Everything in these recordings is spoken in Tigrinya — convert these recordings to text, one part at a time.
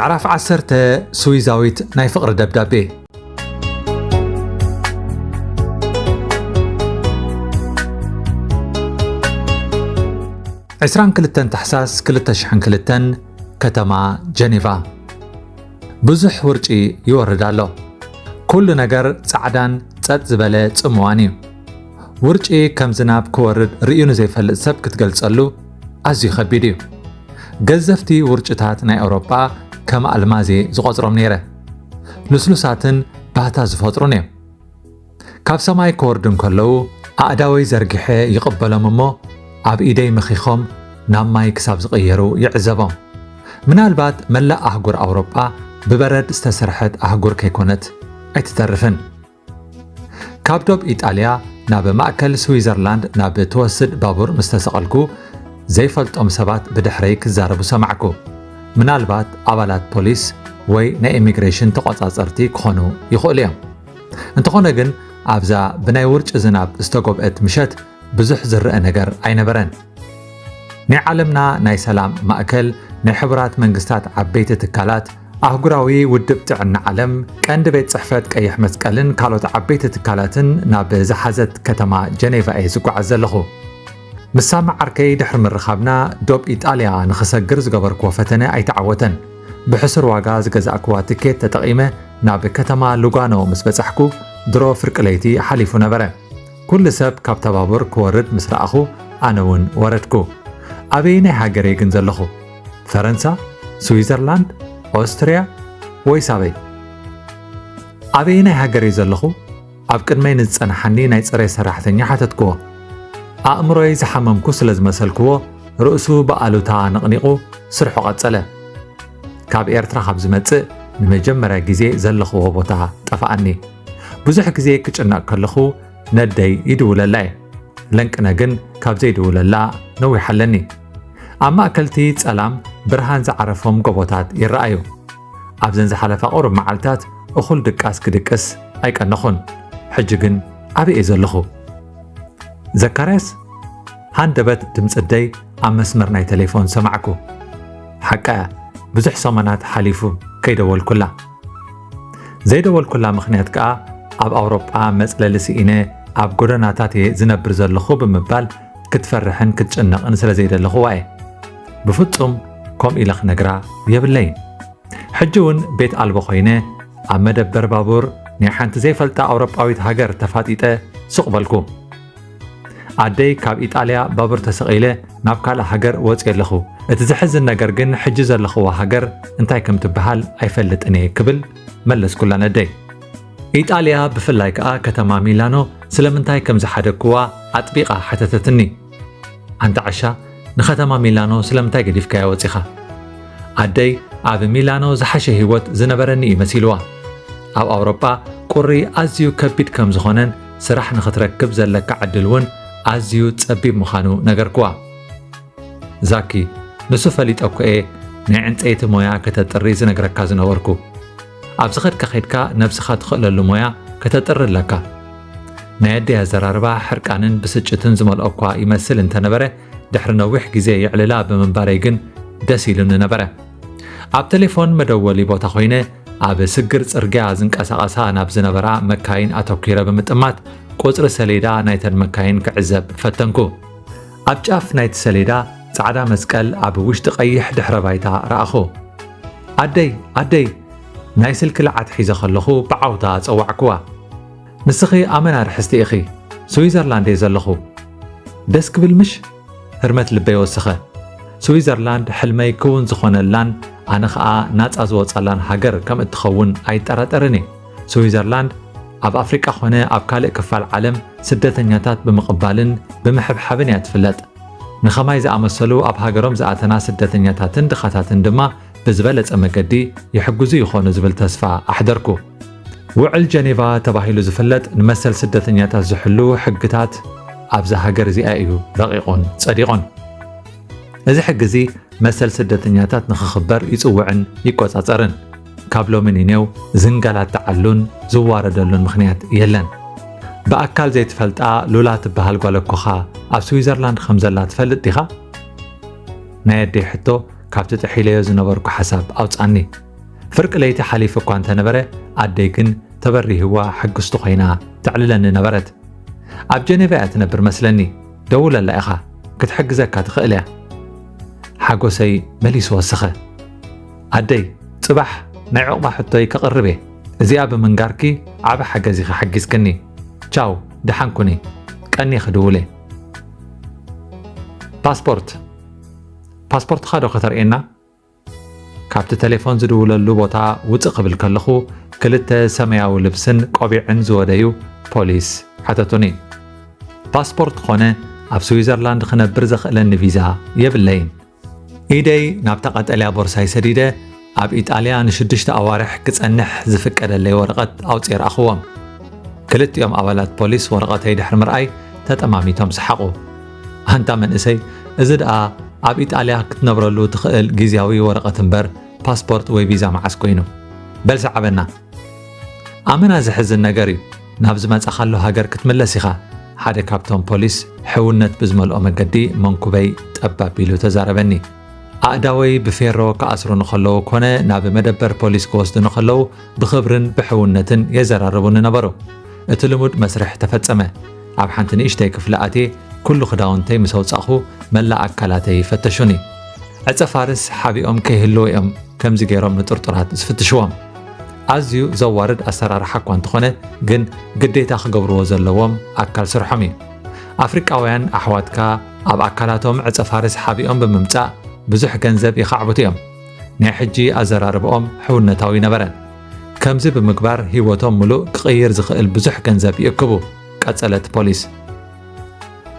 ምዕራፍ ዓሰርተ፣ ስዊዛዊት ናይ ፍቕሪ ደብዳቤ። ዕስራን ክልተን ታሕሳስ ክልተ ሽሕን ክልተን፣ ከተማ ጀኔቫ። ብዙሕ ውርጪ ይወርድ ኣሎ። ኩሉ ነገር ጻዕዳን ጸጥ ዝበለ ጽምዋን እዩ። ውርጪ ከም ዝናብ ክወርድ ርእዩ ንዘይፈልጥ ሰብ ክትገልጸሉ ኣዝዩ ከቢድ እዩ። ገዘፍቲ ውርጭታት ናይ ኣውሮጳ ከም ኣልማዝ እየ ዝቖጽሮም ነይረ። ልስሉሳትን ባህታ ዝፈጥሩን እዮም። ካብ ሰማይ ክወርዱ እንከለዉ ኣእዳወይ ዘርጊሐ ይቕበሎም እሞ ኣብ ኢደይ መኺኾም ናብ ማይ ክሳብ ዝቕየሩ ይዕዘቦም። ምናልባት መላእ ኣህጉር ኣውሮጳ ብበረድ ዝተሰርሐት ኣህጉር ከይኮነት ኣይትተርፍን። ካብ ዶብ ኢጣልያ ናብ ማእከል ስዊዘርላንድ ናብ ትወስድ ባቡር ምስ ተሰቐልኩ፣ ዘይፈልጦም ሰባት ብድሕረይ ክዛረቡ ሰማዕኩ። ምናልባት ኣባላት ፖሊስ ወይ ናይ ኢሚግሬሽን ተቖጻጸርቲ ክኾኑ ይኽእሉ እዮም። እንተኾነ ግን፣ ኣብዛ ብናይ ውርጪ ዝናብ ዝተጎብአት ምሸት ብዙሕ ዝረአ ነገር ኣይነበረን። ናይ ዓለምና ናይ ሰላም ማእከል፣ ናይ ሕቡራት መንግስታት ዓበይቲ ትካላት፣ ኣህጉራዊ ውድብ ጥዕና ዓለም፣ ቀንዲ ቤት ጽሕፈት ቀይሕ መስቀልን ካልኦት ዓበይቲ ትካላትን ናብ ዝሓዘት ከተማ ጀኔቫ እየ ዝጓዓዝ ዘለኹ። ምስ ሳሚ ዓርከይ ድሕሪ ምርኻብና፣ ዶብ ኢጣልያ ንኽሰግር ዝገበርክዎ ፈተነ ኣይተዓወተን። ብሕሱር ዋጋ ዝገዛእክዋ ትኬት ተጠቒመ ናብ ከተማ ሉጋኖ ምስ በጻሕኩ፣ ድሮ ፍርቂ ለይቲ ሓሊፉ ነበረ። ኩሉ ሰብ ካብታ ባቡር ክወርድ ምስ ረኣኹ፣ ኣነ እውን ወረድኩ። ኣበየናይ ሃገር እየ ግን ዘለኹ? ፈረንሳ? ስዊዘርላንድ? ኦስትርያ? ወይስ ኣበይ? ኣበየናይ ሃገር እየ ዘለኹ? ኣብ ቅድመይ ንዝጸንሓኒ ናይ ጽሬት ሰራሕተኛ ሓተትክዎ። ኣእምሮይ ዝሓመምኩ ስለ ዝመሰልክዎ፣ ርእሱ ብኣሉታ ነቕኒቑ ስርሑ ቀጸለ። ካብ ኤርትራ ካብ ዝመጽእ ንመጀመርያ ግዜ ዘለኽዎ ቦታ ጠፍኣኒ። ብዙሕ ግዜ ክጭነቕ ከለኹ ነደይ ይድውለላ እየ። ለንቅነ ግን ካብ ዘይድውለላ ነዊሕ ኣለኒ። ኣብ ማእከልቲ ጸላም ብርሃን ዝዓረፎም ጎቦታት ይረኣዩ። ኣብዘን ዝሓለፋ ቁሩብ መዓልታት እኹል ድቃስ ክድቅስ ኣይቀነኹን። ሕጂ ግን ኣበይ እየ ዘለኹ? ዘካርያስ? ሃንደበት ድምጺ ኣደይ ኣብ መስመር ናይ ቴሌፎን ሰማዕኩ። ሓቃ እያ፣ ብዙሕ ሰሙናት ሓሊፉ ከይደወልኩላ። ዘይደወልኩላ ምኽንያት ከኣ፣ ኣብ ኣውሮጳ መጽለሊ ስኢነ ኣብ ጎደናታት እየ ዝነብር ዘለኹ ብምባል ክትፈርሕን ክትጭነቕን ስለ ዘይደለኹዋ እየ። ብፍጹም ከምኡ ኢለ ክነግራ የብለይን። ሕጂ እውን ቤት ኣልቦ ኮይነ፣ ኣብ መደበር ባቡር ናይ ሓንቲ ዘይፈልጣ ኣውሮጳዊት ሃገር ተፋጢጠ ሱቕ በልኩ። ኣደይ፣ ካብ ኢጣልያ ባቡር ተሰቒለ ናብ ካልእ ሃገር ወጺኤ ኣለኹ። እቲ ዘሕዝን ነገር ግን፣ ሕጂ ዘለኽዋ ሃገር እንታይ ከም ትበሃል ኣይፈልጥን እየ ክብል መለስኩላ ነደይ። ኢጣልያ፣ ብፍላይ ከኣ ከተማ ሚላኖ፣ ስለምንታይ ከም ዝሓደግክዋ ኣጥቢቓ ሓተተትኒ። ኣንታ ዓሻ፣ ንከተማ ሚላኖ ስለምንታይ ገዲፍካያ ወጺኻ? ኣደይ፣ ኣብ ሚላኖ ዝሓሸ ህይወት ዝነበረኒ እዩ መሲልዋ። ኣብ ኣውሮጳ ቁሪ ኣዝዩ ከቢድ ከም ዝኾነን ስራሕ ንኽትረክብ ዘለካ ዕድል እውን ኣዝዩ ጸቢብ ምዃኑ ነገርክዋ። ዛኪ፣ ንሱ ፈሊጠ እኮ እየ ናይ ዕንጸይቲ ሞያ ከተጥሪ ዝነግረካ ዝነበርኩ። ኣብ ዝኸድካ ኸድካ ነብስኻ ትኽእለሉ ሞያ ከተጥሪ ኣለካ። ናይ ኣደይ ኣዘራርባ ሕርቃንን ብስጭትን ዝመልኦ እኳ ይመስል እንተነበረ፣ ድሕሪ ነዊሕ ግዜ የዕልላ ብምንባረይ ግን ደስ ኢሉኒ ነበረ። ኣብ ቴሌፎን መደወሊ ቦታ ኮይነ፣ ኣብ ስግር ጽርግያ ዝንቀሳቐሳ ናብ ዝነበራ መካይን ኣተኲረ ብምጥማት፣ ቁጽሪ ሰሌዳ ናይተን መካይን ክዕዘብ ፈተንኩ። ኣብ ጫፍ ናይቲ ሰሌዳ ጻዕዳ መስቀል ኣብ ውሽጢ ቀይሕ ድሕረ ባይታ ረኣኹ። "ኣደይ፣ ኣደይ!" ናይ ስልኪ ለዓት ሒዘ ከለኹ ብዓውታ ጸዋዕክዋ። "ንስኺ ኣመና ርሕስቲ ኢኺ፣ ስዊዘርላንድ እየ ዘለኹ። ደስ ክብል ምሽ?" ህርመት ልበይ ወሰኸ። ስዊዘርላንድ ሕልመይ ክውን ዝኾነላን ኣነ ኸኣ ናጻ ዝወጻላን ሃገር ከም እትኸውን ኣይጠራጠርን እየ። ስዊዘርላንድ ኣብ ኣፍሪቃ ኾነ ኣብ ካልእ ክፋል ዓለም ስደተኛታት ብምቕባልን ብምሕብሓብን እያ ትፍለጥ። ንኸማይ ዝኣመሰሉ ኣብ ሃገሮም ዝኣተና ስደተኛታትን ድኻታትን ድማ ብዝበለጸ መገዲ ይሕግዙ ይኾኑ ዝብል ተስፋ ኣሕደርኩ። ውዕል ጀኔቫ ተባሂሉ ዝፍለጥ ንመሰል ስደተኛታት ዝሕሉ ሕግታት ኣብዛ ሃገር እዚኣ እዩ ረቂቑን ጸዲቑን። እዚ ሕጊ እዚ መሰል ስደተኛታት ንኽኽበር ይጽውዕን ይቆጻጸርን። ካብ ሎሚ ንኔው ዝንገላትዓሉን ዝዋረደሉን ምኽንያት የለን። ብኣካል ዘይትፈልጣ ሉላ ትበሃል ጓል ኣኮኻ ኣብ ስዊዘርላንድ ከም ዘላ ትፈልጥ ዲኻ? ናይ ኣደይ ሕቶ ካብቲ ጥሒለዮ ዝነበርኩ ሓሳብ ኣውጻኒ። ፍርቂ ለይቲ ሓሊፉ እኳ እንተነበረ፣ ኣደይ ግን ተበሪህዋ ሕጉስቲ ኮይና ተዕልለኒ ነበረት። ኣብ ጀኔቫ እያ ትነብር መስለኒ። ደውለላ ኢኻ፣ ክትሕግዘካ ትኽእል እያ። ሓጎሰይ መሊሱ ወሰኸ። ኣደይ፣ ጽባሕ ናይ ዑቕባ ሕቶይ ከቕርብ እየ። እዚኣ ብምንጋርኪ ዓቢ ሓገዝ ኢኺ ሓጊዝክኒ። ቻው፣ ደሓን ኩኒ። ቀኒ ክድውል እየ። ፓስፖርት። ፓስፖርትኻ ዶ ከተርእየና? ካብቲ ቴሌፎን ዝድውለሉ ቦታ ውጽእ ክብል ከለኹ፣ ክልተ ሰማያዊ ልብስን ቆቢዕን ዝወደዩ ፖሊስ ሓተቱኒ። ፓስፖርት ኾነ ኣብ ስዊዘርላንድ ክነብር ዘኽእለኒ ቪዛ የብለይን። ኢደይ ናብታ ቀጠልያ ቦርሳይ ሰዲደ፣ ኣብ ኢጣልያ ንሽዱሽተ ኣዋርሕ ክጸንሕ ዝፍቀደለይ ወረቐት ኣውጽኤ ረኣኽዎም። ክልቲኦም ኣባላት ፖሊስ ወረቐተይ ድሕሪ ምርኣይ ተጠማሚቶም ሰሓቑ። ኣንታ መንእሰይ፣ እዚ ደኣ ኣብ ኢጣልያ ክትነብረሉ ትኽእል ግዝያዊ ወረቐት እምበር ፓስፖርት ወይ ቪዛ መዓስ ኮይኑ? በል ሰዓበና። ኣመና ዘሕዝን ነገር እዩ። ናብ ዝመጻኻሉ ሃገር ክትምለስ ኢኻ። ሓደ ካብቶም ፖሊስ ሕውነት ብዝመልኦ መገዲ መንኩበይ ጠብ ኣቢሉ ተዛረበኒ። ኣእዳወይ ብፌሮ ክኣስሩኒ ከለዉ ኮነ ናብ መደበር ፖሊስ ክወስዱኒ ከለዉ ብኽብርን ብሕውነትን የዘራርቡኒ ነበሩ። እቲ ልሙድ መስርሕ ተፈጸመ። ኣብ ሓንቲ ንእሽተይ ክፍሊ ኣትየ ኩሉ ክዳውንተይ ምስ ኣውጻእኹ መላእ ኣካላተይ ፈተሹኒ። ዕጸ ፋርስ ሓቢኦም ከይህልዉ እዮም ከምዚ ገይሮም ንጥርጡራት ዝፍትሽዎም። ኣዝዩ ዘዋርድ ኣሰራርሓ እኳ እንተኾነ፣ ግን ግዴታ ክገብርዎ ዘለዎም ኣካል ስርሖም እዩ። ኣፍሪቃውያን ኣሕዋትካ ኣብ ኣካላቶም ዕጸ ፋርስ ሓቢኦም ብምምጻእ ብዙሕ ገንዘብ ይኻዕብቱ እዮም። ናይ ሕጂ ኣዘራርባኦም ሕውነታዊ ነበረን። ከምዚ ብምግባር ህይወቶም ምሉእ ክቕይር ዝኽእል ብዙሕ ገንዘብ ይእክቡ፣ ቀጸለት ፖሊስ።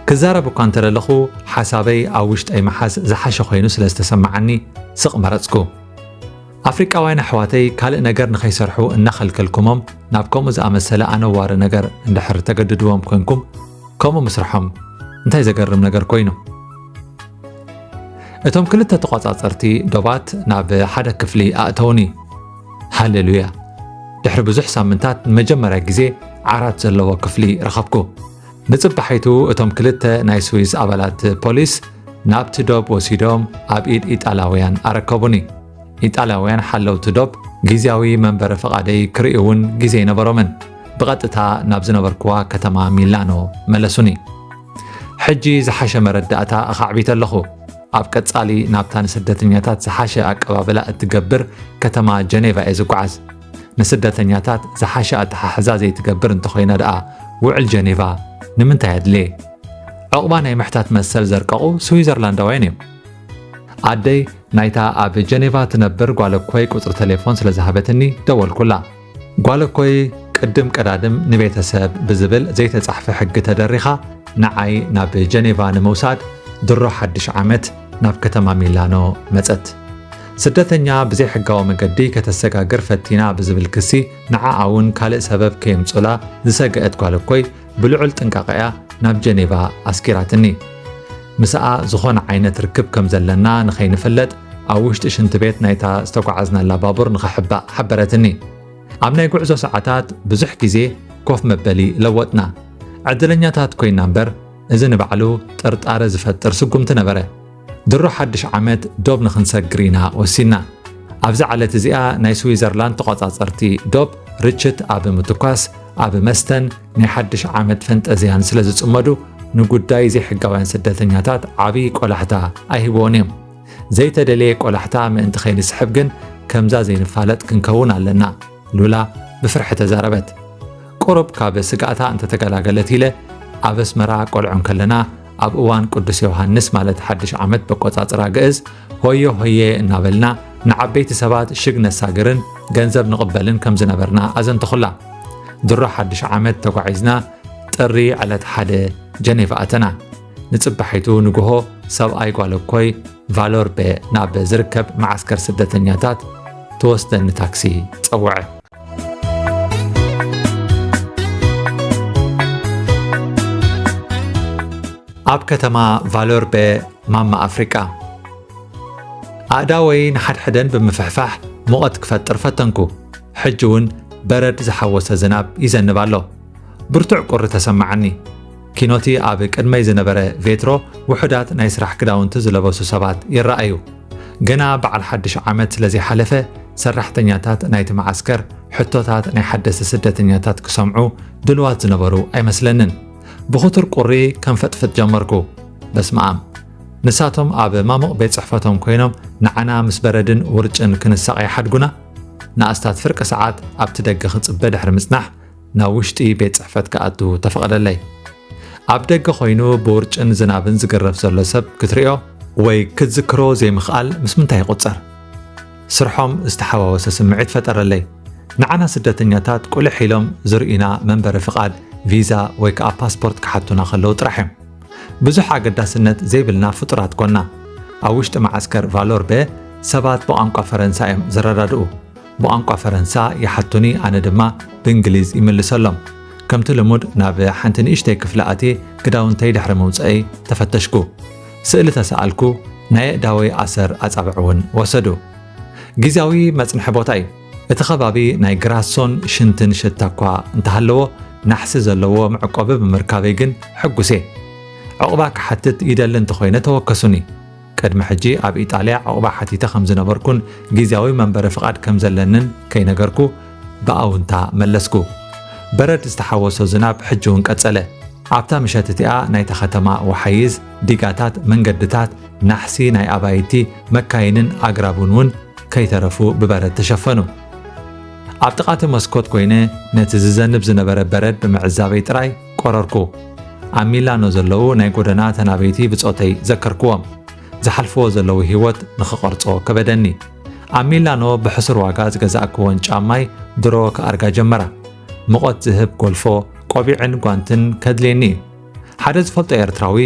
ክዛረብ እኳ እንተደለኹ፣ ሓሳበይ ኣብ ውሽጠይ ምሓዝ ዝሓሸ ኮይኑ ስለ ዝተሰማዓኒ ስቕ መረጽኩ። ኣፍሪቃውያን ኣሕዋተይ ካልእ ነገር ንኸይሰርሑ እናኸልከልኩሞም ናብ ከምኡ ዝኣመሰለ ኣነዋሪ ነገር እንድሕር ተገድድዎም ኮንኩም፣ ከምኡ ምስርሖም እንታይ ዘገርም ነገር ኮይኑ? እቶም ክልተ ተቖጻጸርቲ ዶባት ናብ ሓደ ክፍሊ ኣእተውኒ። ሃሌሉያ! ድሕሪ ብዙሕ ሳምንታት ንመጀመርያ ግዜ ዓራት ዘለዎ ክፍሊ ረኸብኩ። ንጽባሒቱ እቶም ክልተ ናይ ስዊዝ ኣባላት ፖሊስ ናብቲ ዶብ ወሲዶም ኣብ ኢድ ኢጣልያውያን ኣረከቡኒ። ኢጣልያውያን ሓለውቲ ዶብ ግዝያዊ መንበሪ ፍቓደይ ክርእዩ እውን ግዜ ኣይነበሮምን። ብቐጥታ ናብ ዝነበርኩዋ ከተማ ሚላኖ መለሱኒ። ሕጂ ዝሓሸ መረዳእታ ኣኻዕቢተ ኣለኹ። ኣብ ቀጻሊ ናብታ ንስደተኛታት ዝሓሸ ኣቀባብላ እትገብር ከተማ ጀኔቫ እየ ዝጓዓዝ። ንስደተኛታት ዝሓሸ ኣተሓሕዛ ዘይትገብር እንተኾይና ደኣ ውዕል ጀኔቫ ንምንታይ ኣድልየ? ዕቑባ ናይ ምሕታት መሰል ዘርቀቑ ስዊዘርላንዳውያን እዮም። ኣደይ ናይታ ኣብ ጀኔቫ ትነብር ጓል እኮይ ቁጽሪ ቴሌፎን ስለ ዝሃበትኒ ደወልኩላ። ጓል እኮይ ቅድም ቀዳድም ንቤተሰብ ብዝብል ዘይተጻሕፈ ሕጊ ተደሪኻ ንዓይ ናብ ጀኔቫ ንምውሳድ ድሮ ሓድሽ ዓመት ናብ ከተማ ሚላኖ መጸት። ስደተኛ ብዘይሕጋዊ መገዲ ከተሰጋግር ፈቲና ብዝብል ክሲ ንዓኣ እውን ካልእ ሰበብ ከየምጹላ ዝሰገአት ጓል እኮይ ብልዑል ጥንቃቐ እያ ናብ ጀኔቫ ኣስጊራትኒ። ምስኣ ዝኾነ ዓይነት ርክብ ከም ዘለና ንኸይንፍለጥ ኣብ ውሽጢ ሽንቲ ቤት ናይታ ዝተጓዓዝናላ ባቡር ንኸሕባእ ሓበረትኒ። ኣብ ናይ ጉዕዞ ሰዓታት ብዙሕ ግዜ ኮፍ መበሊ ለወጥና። ዕድለኛታት ኮይና እምበር፣ እዚ ንባዕሉ ጥርጣረ ዝፈጥር ስጉምቲ ነበረ። ድሮ ሓድሽ ዓመት ዶብ ንኽንሰግር ኢና ወሲንና። ኣብዛ ዕለት እዚኣ ናይ ስዊዘርላንድ ተቖጻጸርቲ ዶብ ርችት ኣብ ምትኳስ፣ ኣብ መስተን ናይ ሓድሽ ዓመት ፈንጠዝያን ስለ ዝጽመዱ፣ ንጉዳይ ዘይሕጋውያን ስደተኛታት ዓቢ ቆላሕታ ኣይህብዎን እዮም። ዘይተደልየ ቆላሕታ ምእንቲ ከይንስሕብ ግን፣ ከምዛ ዘይንፋለጥ ክንከውን ኣለና። ሉላ ብፍርሒ ተዛረበት። ቁሩብ ካብ ስግኣታ እንተተገላገለት ኢለ፣ ኣብ ኣስመራ ቆልዑ እንከለና፣ ኣብ እዋን ቅዱስ ዮሃንስ ማለት ሓድሽ ዓመት በቆጻጽራ ግእዝ፣ ሆየ ሆየ እናበልና ንዓበይቲ ሰባት ሽግ ነሳግርን ገንዘብ ንቕበልን ከም ዝነበርና ኣዘንተኹላ። ድሮ ሓድሽ ዓመት ተጓዒዝና ጥሪ ዕለት ሓደ ጀኔቫ ኣተና። ንጽባሒቱ ንግሆ ሰብኣይ ጓል እኮይ ቫሎርቤ ናብ ዝርከብ መዓስከር ስደተኛታት ትወስደኒ ታክሲ ጸውዐ። ኣብ ከተማ ቫሎርቤ ማማ ኣፍሪቃ። ኣእዳወይ ንሓድሕደን ብምፍሕፋሕ ሙቐት ክፈጥር ፈተንኩ። ሕጂ እውን በረድ ዝሓወሰ ዝናብ ይዘንብ ኣሎ። ብርቱዕ ቁሪ ተሰማዓኒ። ኪኖቲ ኣብ ቅድመይ ዝነበረ ቬትሮ ውሑዳት ናይ ስራሕ ክዳውንቲ ዝለበሱ ሰባት ይረኣዩ። ገና በዓል ሓድሽ ዓመት ስለዘይሓለፈ፣ ሰራሕተኛታት ናይቲ መዓስከር ሕቶታት ናይ ሓደስቲ ስደተኛታት ክሰምዑ ድልዋት ዝነበሩ ኣይመስለንን። ብኽቱር ቁሪ ከም ፈጥፍጥ ጀመርኩ። በስመ ኣብ። ንሳቶም ኣብ ማሙቕ ቤት ጽሕፈቶም ኮይኖም ንዓና ምስ በረድን ውርጭን ክንሳቐ ይሓድጉና። ንኣስታት ፍርቂ ሰዓት ኣብቲ ደገ ክጽበ ድሕሪ ምጽናሕ፣ ናብ ውሽጢ ቤት ጽሕፈት ክኣቱ ተፈቕደለይ። ኣብ ደገ ኮይኑ ብውርጭን ዝናብን ዝግረፍ ዘሎ ሰብ ክትርእዮ ወይ ክትዝክሮ ዘይምኽኣል ምስ ምንታይ ይቑጸር? ስርሖም ዝተሓዋወሰ ስምዒት ፈጠረለይ። ንዓና ስደተኛታት ቁልሕ ኢሎም ዝርእዩና መንበሪ ፍቓድ፣ ቪዛ ወይ ከኣ ፓስፖርት ክሓቱና ከለዉ ጥራሕ እዮም። ብዙሕ ኣገዳስነት ዘይብልና ፍጡራት ኮና። ኣብ ውሽጢ መዓስከር ቫሎርበ ሰባት ብቋንቋ ፈረንሳ እዮም ዝረዳድኡ። ብቋንቋ ፈረንሳ ይሓቱኒ፣ ኣነ ድማ ብእንግሊዝ ይምልሰሎም። ከምቲ ልሙድ ናብ ሓንቲ ንእሽተይ ክፍሊ ኣትየ ክዳውንተይ ድሕሪ ምውፀአይ ተፈተሽኩ። ስእሊ ተሰኣልኩ፣ ናይ ኣእዳወይ ኣሰር ኣጻብዕ እውን ወሰዱ። ግዝያዊ መጽንሒ ቦታ እዩ። እቲ ከባቢ ናይ ግራሶን ሽንትን ሽታ እኳ እንተሃለዎ፣ ናሕሲ ዘለዎ መዕቆቢ ብምርካበይ ግን ሕጉስ እየ። ዕቑባ ክሓትት ይደሊ እንተኾይነ ተወከሱኒ። ቅድሚ ሕጂ ኣብ ኢጣልያ ዕቑባ ሓቲተ ከም ዝነበርኩን ግዝያዊ መንበሪ ፍቓድ ከም ዘለንን ከይነገርኩ ብኣውንታ መለስኩ። በረድ ዝተሓወሶ ዝናብ ሕጂ እውን ቀጸለ። ኣብታ ምሸት እቲኣ ናይታ ከተማ ወሓይዝ፣ ዲጋታት፣ መንገድታት፣ ናሕሲ ናይ ኣባይቲ፣ መካይንን ኣግራብን እውን ከይተረፉ ብበረድ ተሸፈኑ። ኣብ ጥቓ እቲ መስኮት ኮይነ ነቲ ዝዘንብ ዝነበረ በረድ ብምዕዛበይ ጥራይ ቆረርኩ። ኣብ ሚላኖ ዘለዉ ናይ ጎደና ተናበይቲ ብጾተይ ዘከርክዎም። ዝሓልፍዎ ዘለዉ ህይወት ንኽቐርጾ ከበደኒ። ኣብ ሚላኖ ብሕሱር ዋጋ ዝገዛእክዎን ጫማይ ድሮ ክኣርጋ ጀመራ። ሙቐት ዝህብ ጎልፎ፣ ቆቢዕን ጓንትን ከድልየኒ እዩ። ሓደ ዝፈልጦ ኤርትራዊ፣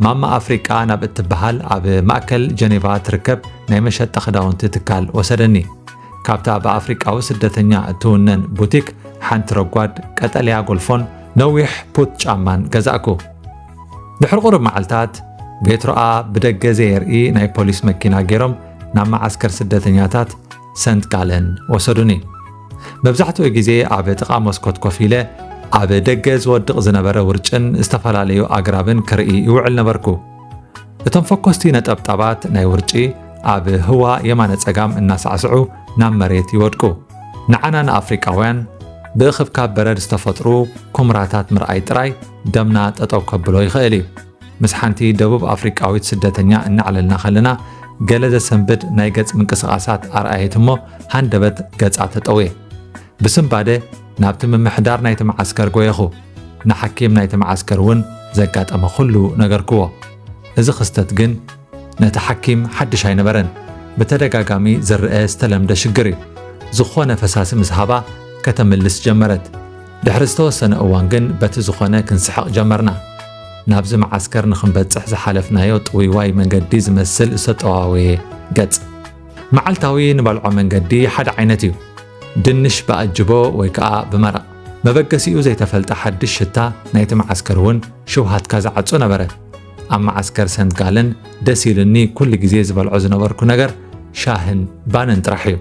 ማማ ኣፍሪቃ ናብ እትበሃል ኣብ ማእከል ጀኔቫ ትርከብ ናይ መሸጣ ክዳውንቲ ትካል ወሰደኒ። ካብታ ብኣፍሪቃዊ ስደተኛ እትውነን ቡቲክ ሓንቲ ረጓድ ቀጠልያ ጎልፎን ነዊሕ ፑት ጫማን ገዛእኩ። ድሕሪ ቁሩብ መዓልታት፣ ቤትሮኣ ብደገ ዘየርኢ ናይ ፖሊስ መኪና ገይሮም ናብ መዓስከር ስደተኛታት ሰንት ጋለን ወሰዱኒ። መብዛሕትኡ ግዜ ኣብ ጥቓ መስኮት ኮፍ ኢለ ኣብ ደገ ዝወድቕ ዝነበረ ውርጭን ዝተፈላለዩ ኣግራብን ክርኢ ይውዕል ነበርኩ። እቶም ፈኮስቲ ነጠብጣባት ናይ ውርጪ ኣብ ህዋ የማነ ጸጋም እናሳዕስዑ ናብ መሬት ይወድቁ። ንዓና ንኣፍሪቃውያን ብእኽብካብ በረድ ዝተፈጥሩ ኩምራታት ምርኣይ ጥራይ ደምና ጠጠው ከብሎ ይኽእል እዩ። ምስ ሓንቲ ደቡብ ኣፍሪቃዊት ስደተኛ እናዕለልና ከለና፣ ገለ ዘሰንብድ ናይ ገጽ ምንቅስቓሳት ኣርኣየት እሞ፣ ሃንደበት ገጻ ተጠውየ። ብስንባደ ናብቲ ምምሕዳር ናይቲ መዓስከር ጎየኹ። ንሓኪም ናይቲ መዓስከር እውን ዘጋጠመ ኩሉ ነገርክዎ። እዚ ክስተት ግን ነቲ ሓኪም ሓድሽ ኣይነበረን። ብተደጋጋሚ ዝረኣ ዝተለምደ ሽግር እዩ። ዝኾነ ፈሳሲ ምስ ሃባ ከተምልስ ጀመረት። ድሕሪ ዝተወሰነ እዋን ግን በቲ ዝኾነ ክንስሕቕ ጀመርና። ናብዚ መዓስከር ንኽንበጽሕ ዝሓለፍናዮ ጥውይዋይ መንገዲ ዝመስል ዝተጠዋወየ ገጽ። መዓልታዊ ንበልዖ መንገዲ ሓደ ዓይነት እዩ። ድንሽ ብኣጅቦ ወይ ከኣ ብመረቕ። መበገሲኡ ዘይተፈልጠ ሓድሽ ሽታ ናይቲ መዓስከር እውን ሽውሃትካ ዝዓጹ ነበረ። ኣብ መዓስከር ሰንት ጋለን ደስ ኢሉኒ ኩሉ ግዜ ዝበልዖ ዝነበርኩ ነገር ሻህን ባንን ጥራሕ እዩ።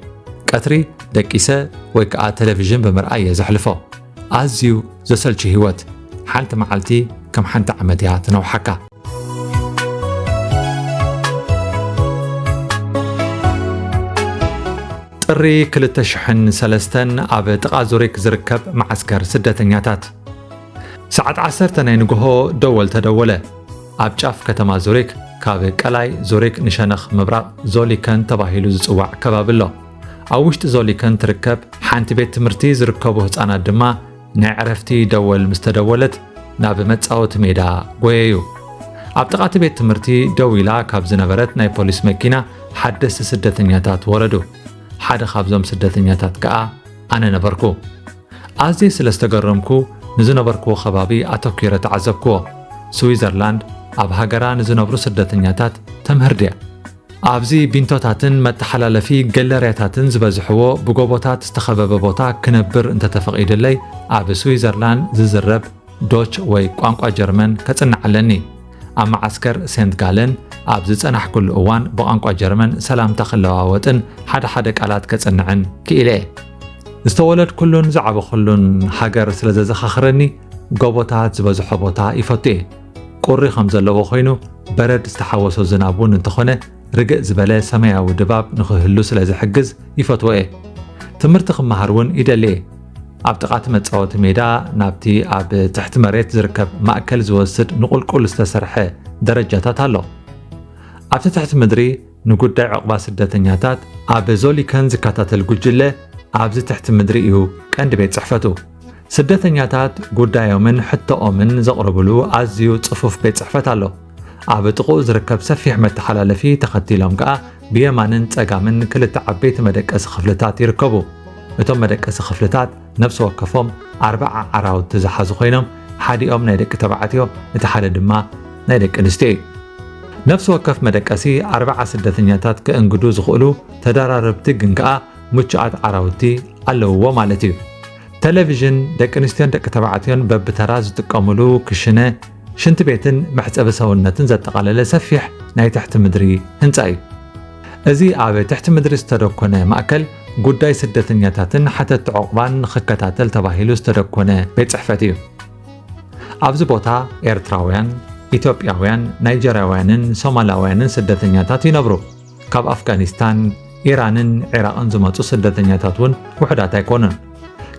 ቀትሪ ደቂሰ ወይ ከኣ ቴሌቪዥን ብምርኣይ እየ ዘሕልፎ። ኣዝዩ ዘሰልቹ ህይወት። ሓንቲ መዓልቲ ከም ሓንቲ ዓመት እያ ትነውሓካ። ጥሪ ክልተ ሽሕን ሰለስተን ኣብ ጥቓ ዙሪክ ዝርከብ መዓስከር ስደተኛታት። ሰዓት ዓሰርተ ናይ ንግሆ ደወል ተደወለ። ኣብ ጫፍ ከተማ ዙሪክ፣ ካብ ቀላይ ዙሪክ ንሸነኽ ምብራቕ ዞሊከን ተባሂሉ ዝጽዋዕ ከባቢ ኣሎ። ኣብ ውሽጢ ዞሊከን ትርከብ ሓንቲ ቤት ትምህርቲ ዝርከቡ ህጻናት ድማ ናይ ዕረፍቲ ደወል ምስ ተደወለት ናብ መጻወቲ ሜዳ ጎየዩ። ኣብ ጥቓ እቲ ቤት ትምህርቲ ደው ኢላ ካብ ዝነበረት ናይ ፖሊስ መኪና ሓደስቲ ስደተኛታት ወረዱ። ሓደ ካብዞም ስደተኛታት ከኣ ኣነ ነበርኩ። ኣዝየ ስለ ዝተገረምኩ፣ ንዝነበርክዎ ከባቢ ኣተኲረ ተዓዘብክዎ። ስዊዘርላንድ ኣብ ሃገራ ንዝነብሩ ስደተኛታት ተምህር ድያ? ኣብዚ ቢንቶታትን መተሓላለፊ ገለርያታትን ዝበዝሕዎ ብጎቦታት ዝተኸበበ ቦታ ክነብር እንተተፈቒዱለይ፣ ኣብ ስዊዘርላንድ ዝዝረብ ዶች ወይ ቋንቋ ጀርመን ከጽንዕ ኣለኒ። ኣብ መዓስከር ሴንት ጋለን ኣብ ዝጸናሕኩሉ እዋን ብቋንቋ ጀርመን ሰላምታ ክለዋወጥን ሓደ ሓደ ቃላት ከጽንዕን ክኢለ እየ። ዝተወለድኩሉን ዝዓበኹሉን ሃገር ስለ ዘዘኻኽረኒ፣ ጎቦታት ዝበዝሖ ቦታ ይፈቱ እየ። ቁሪ ከም ዘለዎ ኮይኑ፣ በረድ ዝተሓወሶ ዝናብ እውን እንተኾነ፣ ርግእ ዝበለ ሰማያዊ ድባብ ንኽህሉ ስለ ዝሕግዝ ይፈትዎ እየ። ትምህርቲ ክመሃር እውን ይደሊ እየ። ኣብ ጥቓ እቲ መጻወቲ ሜዳ ናብቲ ኣብ ትሕቲ መሬት ዝርከብ ማእከል ዝወስድ ንቑልቁል ዝተሰርሐ ደረጃታት ኣሎ። ኣብቲ ትሕቲ ምድሪ ንጉዳይ ዕቑባ ስደተኛታት ኣብ ዞሊከን ዝከታተል ጉጅለ ኣብዚ ትሕቲ ምድሪ እዩ ቀንዲ ቤት ጽሕፈቱ። ስደተኛታት ጉዳዮምን ሕቶኦምን ዘቕርብሉ ኣዝዩ ጽፉፍ ቤት ጽሕፈት ኣሎ። ኣብ ጥቕኡ ዝርከብ ሰፊሕ መተሓላለፊ ተኸቲሎም ከኣ ብየማንን ጸጋምን ክልተ ዓበይቲ መደቀሲ ክፍልታት ይርከቡ። እቶም መደቀሲ ክፍልታት ነፍሲ ወከፎም ኣርብዓ ዓራውቲ ዝሓዙ ኮይኖም፣ ሓዲኦም ናይ ደቂ ተባዕትዮ፣ እቲ ሓደ ድማ ናይ ደቂ ኣንስትዮ እዩ። ነፍሲ ወከፍ መደቀሲ ኣርብዓ ስደተኛታት ክእንግዱ ዝኽእሉ ተደራረብቲ ግን ከኣ ምቹኣት ዓራውቲ ኣለውዎ ማለት እዩ። ቴሌቪዥን፣ ደቂ ኣንስትዮን ደቂ ተባዕትዮን በብተራ ዝጥቀሙሉ ክሽነ፣ ሽንቲ ቤትን መሕጸቢ ሰውነትን ዘጠቓለለ ሰፊሕ ናይ ትሕቲ ምድሪ ህንጻ እዩ። እዚ ኣብ ትሕቲ ምድሪ ዝተደኮነ ማእከል ጉዳይ ስደተኛታትን ሓተቲ ዕቑባን ንኽከታተል ተባሂሉ ዝተደኮነ ቤት ጽሕፈት እዩ። ኣብዚ ቦታ ኤርትራውያን፣ ኢትዮጵያውያን፣ ናይጀርያውያንን ሶማላውያንን ስደተኛታት ይነብሩ። ካብ ኣፍጋኒስታን፣ ኢራንን ዒራቕን ዝመጹ ስደተኛታት እውን ውሑዳት ኣይኮኑን።